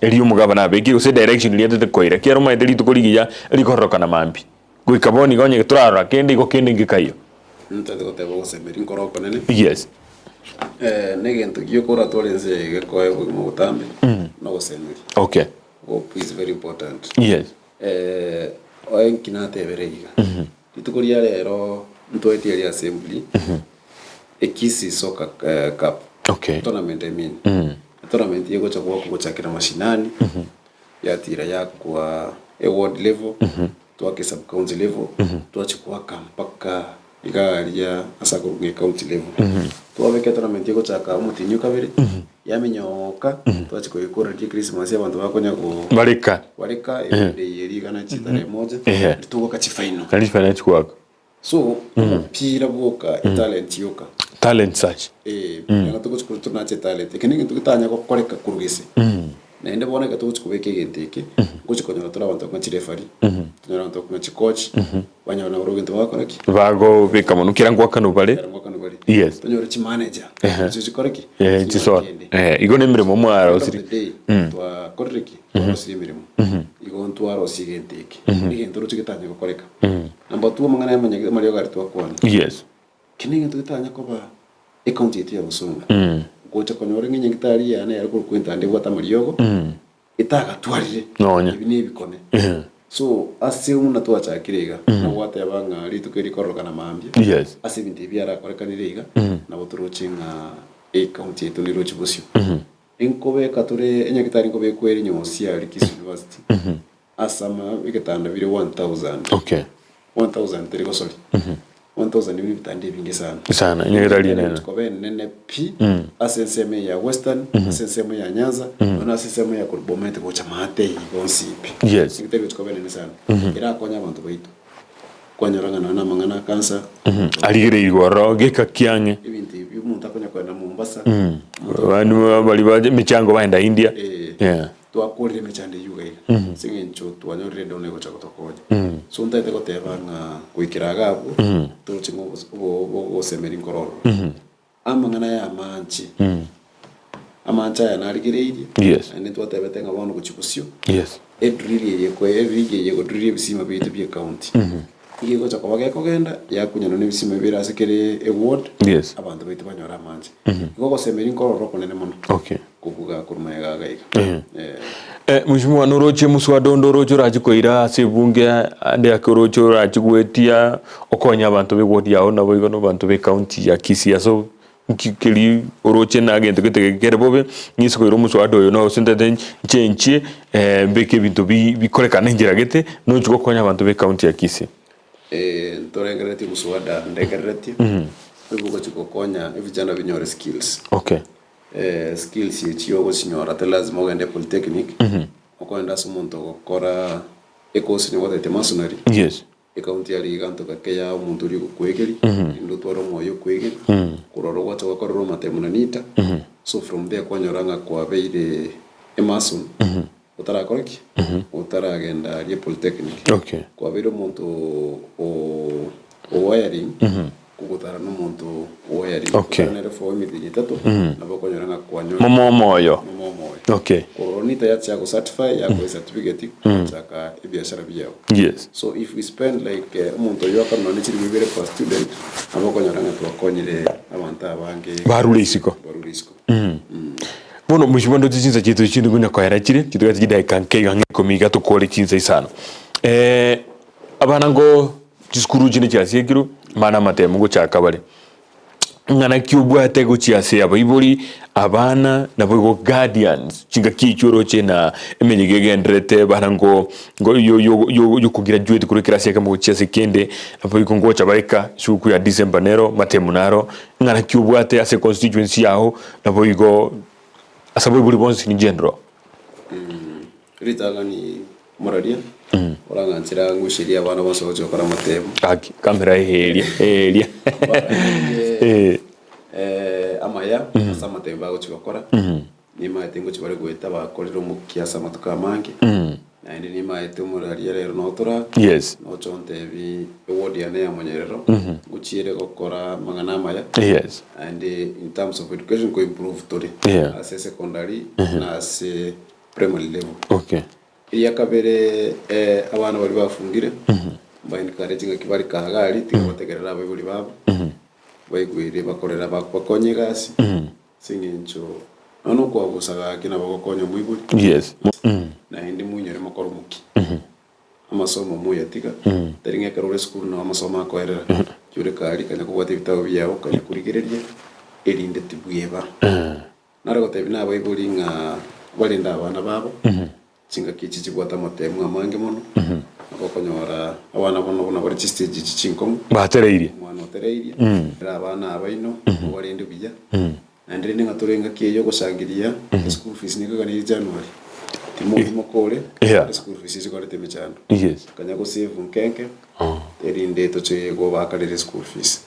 eria omogabana abekire gose direction eria atete koira ekiagera omanyete rituko rigiya rikororokana mambia goika bono iga onye torarora kende igo kende nkekaiyo.
Ntete goteba ogosemeria nkoro okonene.
Yes.
Negento gioka oratware ense eye gekoe obogima botambe, nogosemeria.
Okay.
Hope is very important.
Yes.
Eh, oe nki natebere iga. Rituko ria rero ntwaetie eria assembly, Ekisii Soccer eh, Cup.
Okay.
Tournament I mean. Tournament egocha goakwa gochakera mashinani, yatira yakwa eward level, twaka esub county level, twachia goaka mpaka iga aria ase akorokwa ng'a ecounty level. Twabeka etournament egochaka omotienyi o kabere, yaminyooka, twachia koyekoreria echristmas abanto bakonya go
Bareka.
bareka ebinde eye rigana chitarehe moja,
Ehe.
togoaka chifinal.
Nari chifinal chigoaka.
So, omopira bwoka, etalent yoka.
Talent search.
Eh, nabo togochi korwa tonache etalent. Eke negento getanya gokoreka korwa gese. Naende bono ekero togochi kobeka egento eke, ngochi konyora tore abanto bakong'a chireferee, tonyore abanto bakong'a chicoach, banyore nabo egento bagokora ki?
Bagobeka mono kera ngwakano bare.
Kera ngwakano bare.
Yes.
Tonyore chimanager,
Ehe.
echio chikore ki?
Eh,
Chinyore
chisora.
kende.
Eh, igo nemeremo
End of
mwarosiri.
the day, twakorire ki? Twarosirie emeremo. Igo ntwarosie egento eke. Egento roche getanya gokoreka. Number two, amang'ana ya amariogo aria twakwana.
Yes.
Eki negento getanya koba ecounty yaito ya Bosongo. Gocha konyora ng'a enyagitari yane yare korokwa Entanda ebwate amariogo, etagatwarire
Nonya.
ebi nebikone. So ase buna twachakire iga, nabo gwateba ng'a rituko eri rikororokana mambia, ase ebinto ebi biarakorekanire iga, nabo toroche ng'a ecounty yaito neroche bosio. Nkobeka tore enyagitari nkobekwa ere Nyosia aria Kisii University, ase ama egetanda bire 1000. 1000 teri gosoria. 1000 ebio nebitanda ebinge sana.
Sana, enyagitari enene.
Koba enene pi ase ensemo eye ya Western, ase ensemo ya Nyanza, nonya ase ensemo ya korwa Bomet gocha maate eyio bonsi pi. Enyagitari egochia koba enene sana. Erakonye abanto baito. Kwanyora ng'a nonya na amang'ana a cancer.
Arigereirwe ororo geka kiang'e.
Ebinto ebio omonto akonya kogenda Mombasa.
Abandu baria ba emechango baenda India.
Eh. Twakorire emechando eyio iga iga, ase eng'encho twanyorire edona egocha gotokonya. So ntagete goteba ng'a goikera iga abwo, toroche ng'a obos- obo- obo- ogosemeria nkoro ororo. Amang'ana aya amanche, amanche aya narigereirie, naende twatebete ng'a bono gochia bosio, edrill eye eko erig eye egodrill ebisima biaito bie ecounty, nigo egocha koba gekogenda, yakunyana na ebisima bire ase kere eward, abanto baito banyore amanche. Igo ogosemeria nkoro ororo okonene mono. Kobuga korwa magega iga iga.
Eh. Mheshimiwa noroche moswada onde oroche orache koira ase ebunge ande ake oroche orache goetia okonye abanto be ward yao naboigo na abanto be county ya Kisii ase nki keri oroche na egento gete kere bobe ng'ise koira omoswada oyo nose ntete nchenchie mbeke ebinto bi bikorekane enchera gete nochi gokonya abanto be county ya Kisii.
Ntorengereretie omoswada ndengereretie, oyo ogochi gokonya ebijana binyore skills. Skills echi ogochinyora tari lazima ogende polytechnic, okogenda ase omonto ogokora ecourse nigo otagete masonry, ecounty ya riga ntoka ake ya omonto oria ogokoegeria, naende otware omoyo okoegeria, korwa ororo gwacha gwakorera amatemo na nita, so from there kwanyora ng'a kwabeire emason, otarakora ki? Otaragenda aria polytechnic. Kwabeire omonto o wiring, kogotara na omonto o wiring, otare nere for emetienyi etato, nabo okonyora ng'a kwanyora
Momo omoyo.
Momo omoyo. Korwa ororo nita yachia go certify, yakoa ecertificate, gwachaka ebiashara biao. So if we spend like omonto oyio akore nonye chilifu ibere per student, nabo okonyora ng'a twakonyire abanto abange
Barure isiko.
Barure isiko.
Bono mheshimiwa ndoche chinsa chiaito chinde konya koera chire, chitogete chidaeka nke iga ng'a ikomi iga tokore chinsa isano. Abana ngo chisukuru chinde chiasiekirwe, abana amatemo ngochaka bare. Ng'ana ki obwate gochia ase abaibori, abana, naboigo guardians, chingaki echio oroche na emeyega egendererete bana ngo ngo yo yo yo yokograduate korwa ekerasi ekemo gochia ase ekende, naboigo ngocha bare ka esukuru ya December nero, matemo naro, ng'ana ki obwate ase econstituency yago, naboigo ase abaibori bonsi in general.
Ritang'ani moraria, orang'anchera ng'ucherie abana bonsi bagochia gokora amatemo.
Gaki, kamera eheria, eheria.
Mbarangerie amaya ase amatemo bagochia gokora, nimaete ngochia bare goeta bakorire omokia ase amatuko amange, naende nimaete omoraria rero notora, nocha ontebi eward yane ya monyerero, ngochiere gokora amang'ana amaya, naende in terms of education ko improve tore, ase secondary na ase primary level. Eria kabere abana baria bafungire, mba encourage ng'aki bare kaa iga aria, tiga bategerere abaibori babo, baigwere bakorere bakonye egasi, ase eng'encho nonya okwabusa gaki nabo ogokonya omoibori, naende moinyore mokore omokia. Amasomo moyatiga, tari ng'a ekero ore esukuru nabo amasomo akoerera, chore karia kanya kobwata ebitabu biao, kanya korigereria, erinde tibweba. Nare gotebia nabaibori ng'a barende abana babo, chingaki echi chibwate amatemu amange mono, nabo okonyora abana bono buna bare chistage echi chinkong'u,
Batereirie.
omwana otereirie, ere abana abaino, mobarende buya, naende rende ng'a tore engaki eye yogosangeria, eschool fees nigo eganeire January, timori mokore, eschool fees echikoreta emechando. Kanya gosave nke nke, Erinde toche gobakarera eschool fees.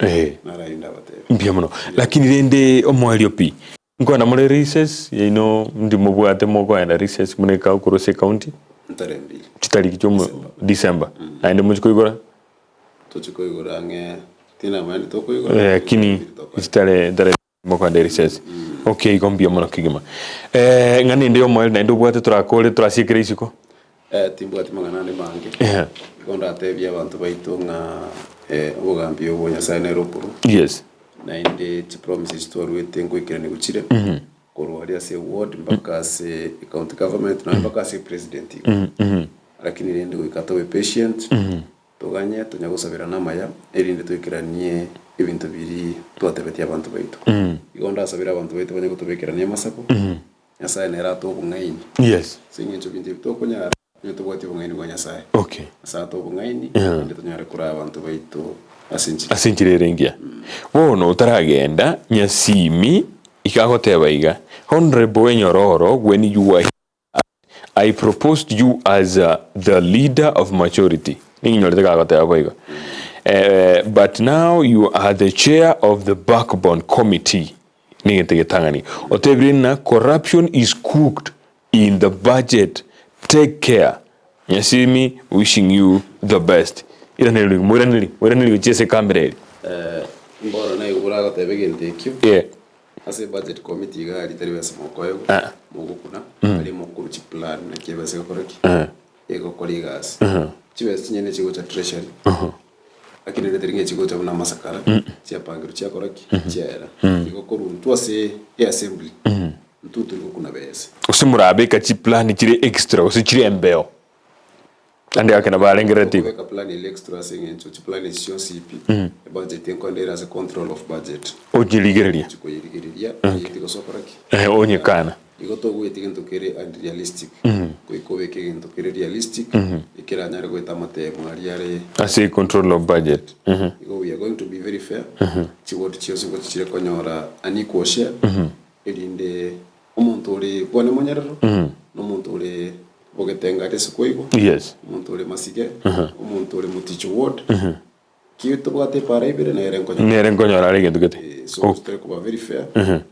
Naro ayio ndabatebie.
Mbuya mono. Lakini rende omoerio pi, nkoenda more recess yaino ndi mobwate mokoenda recess buna eka korwa ase ecounty?
Ntare mbiri.
Chitariki chia omo December. Naende mochie koigora?
Tochie koigora ang'e tinamanya ndi tokoigora.
Lakini chitare ntare mokoenda recess. Okay igo mbuya mono kegima. Ng'a nende omoerio naende obwate torakore torasiekere isiko?
Timbwati mang'ana ande mange, igo ndatebie abanto baito ng'a obogambi obo Nyasae nere okorwa, naende chipromises twaruete nkoikeranigwa chire, korwa aria ase eward mpaka ase ecounty government nonya mpaka ase epresident igo. Lakini rende goika tobe patient, toganye tonya gosaberana amaya, erinde toikeranie ebinto biria twatebetie abanto baito. Igo ndasabere abanto baito banye gotobekerania amasabo, Nyasaye nere atoe obong'aini.
Yes.
Ase eng'encho ebinto ebi tokonyara, onye tobwati obong'aini bwa Nyasaye.
Okay.
Nyasaye atoe obong'aini, erinde tonyare koraa abanto baito ase enchera.
Ase enchera ere engiya. Bono otaragenda, Nyasimi iga agoteba iga, Honourable Enyororo when you were here I proposed you as the leader of majority, ninyorete gagoteba boigo, but now you are the chair of the backbone committee, negento getang'ani. Otebire ng'a corruption is cooked in the budget, take care. Nyasimi wishing you the best. Iraneria moiranerie, moiranerie gochia ase ekamera eri.
Mbono naigure agoteba egento ekio.
Yeah.
Ase ebudget committee iga ritari besa mokoegwa,
Ah.
mogokuna, aria mokorwa chiplan naki ebesa egokora ki? Egokora egasi. Chibesa chinyene chigocha treasury, lakini rende tari ng'a chigocha buna amasakara, chiapangerwa chiakora ki? Chiaera. Igo korwa intwe ase eassembly, intwe tori gokuna besa.
Gose morabeka chiplan chire extra gose chire embeo. Naende gaki nabo arengereretie igo.
Okobeka plan eria extra ase eng'encho chiplan echi chionsi pi, ebudget enkonde ere ase control of budget.
Ochirigereria.
Ochi koyerigereria, oyeti gose okora ki?
Ehe, onyekana.
Igo togoeti gento kere unrealistic, goika obeke egento kere realistic, ekeranyare goeta amatemo aria are.
Ase control of budget.
Igo we are going to be very fair, chiward chionsi ngochi chire konyora an equal share, erinde omonto ore bwane monyerero, na omonto ore Ogetenga are ase koigwa,
Yes.
omonto ore masige, omonto ore moticho ward, ki tobwate epaara ibere nere nkonyora.
Nere nkonyora are egento gete.
Eh, so
Ok.
tore koba very fair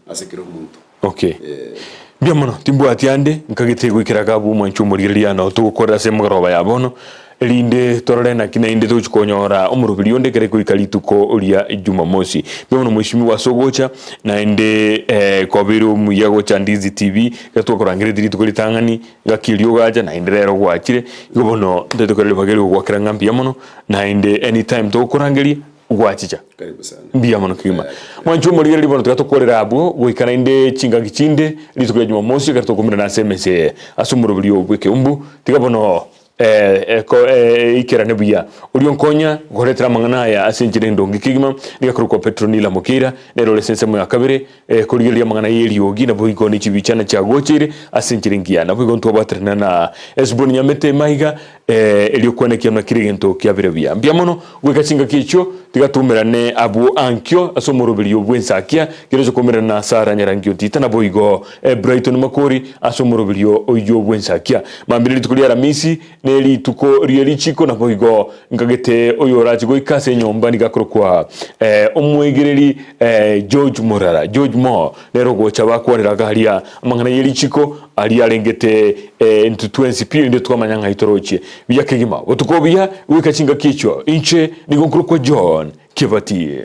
ase kera omonto.
Okay.
Eh.
Mbuya mono, timbwati ande, nkagete goikera iga abwo omwanchi omorigereria nao togokorera ase emegoroba ya bono, erinde torore naki naende togochia konyora omoroberi onde ekere goika rituko ria Jumamosi. Mbuya mono mweshimiwa ase ogocha, naende kobeire omuya gocha Ndizi TV, iga twakorangeretie rituko ritang'ani, Ngaki erio ogacha naende rero gwachire, igo bono ntoete korera ribaga erio gogoakera ng'a mbuya mono, naende anytime togokorangeria, gwachicha.
Karibu sana.
Mbuya mono kegima. Mwanche omorigereria bono tiga tokorera abwo, goika naende chingaki chinde, rituko ria Jumamosi ekero tokomerana ase emesa eye, ase omoroberi oo bw'ekeumbu, tiga bono eko eikerane buya. Oria onkonya goretera amang'ana aya ase enchera endonge kegima, nigo akorokwa Petronila Mokeira, nere ore ase ensemo ya kabere, Korigereria amang'ana y'eriogi, naboigo ne chibichana chiagocheire ase enchera engiya. Naboigo ntwabwaterana na Hesiboni nyamete maiga, erio kwenekia buna kera egento kiabire buya. Mbuya mono goika chingaki echio, tiga toumerane abwo ankio ase omoroberio bw'ensakia, keroche koumerana na Sara Nyarangio Ntita, naboigo Brighton Makori ase omoroberio oyio bw'ensakia. Mambia nerituko ria Aramisi, ne rituko rie richiko, naboigo nkagete oyorache goika ase enyomba nigo akorokwa omwegereri George Morara, George Moore, nere ogocha bakwanera iga aria amang'ana ye richiko aria arengete intwe twensi pi erinde twamanya ng'ai torochie buya kegima. Botuko obuya goika chingaki echio, inche nigo nkorokwa John Kebati.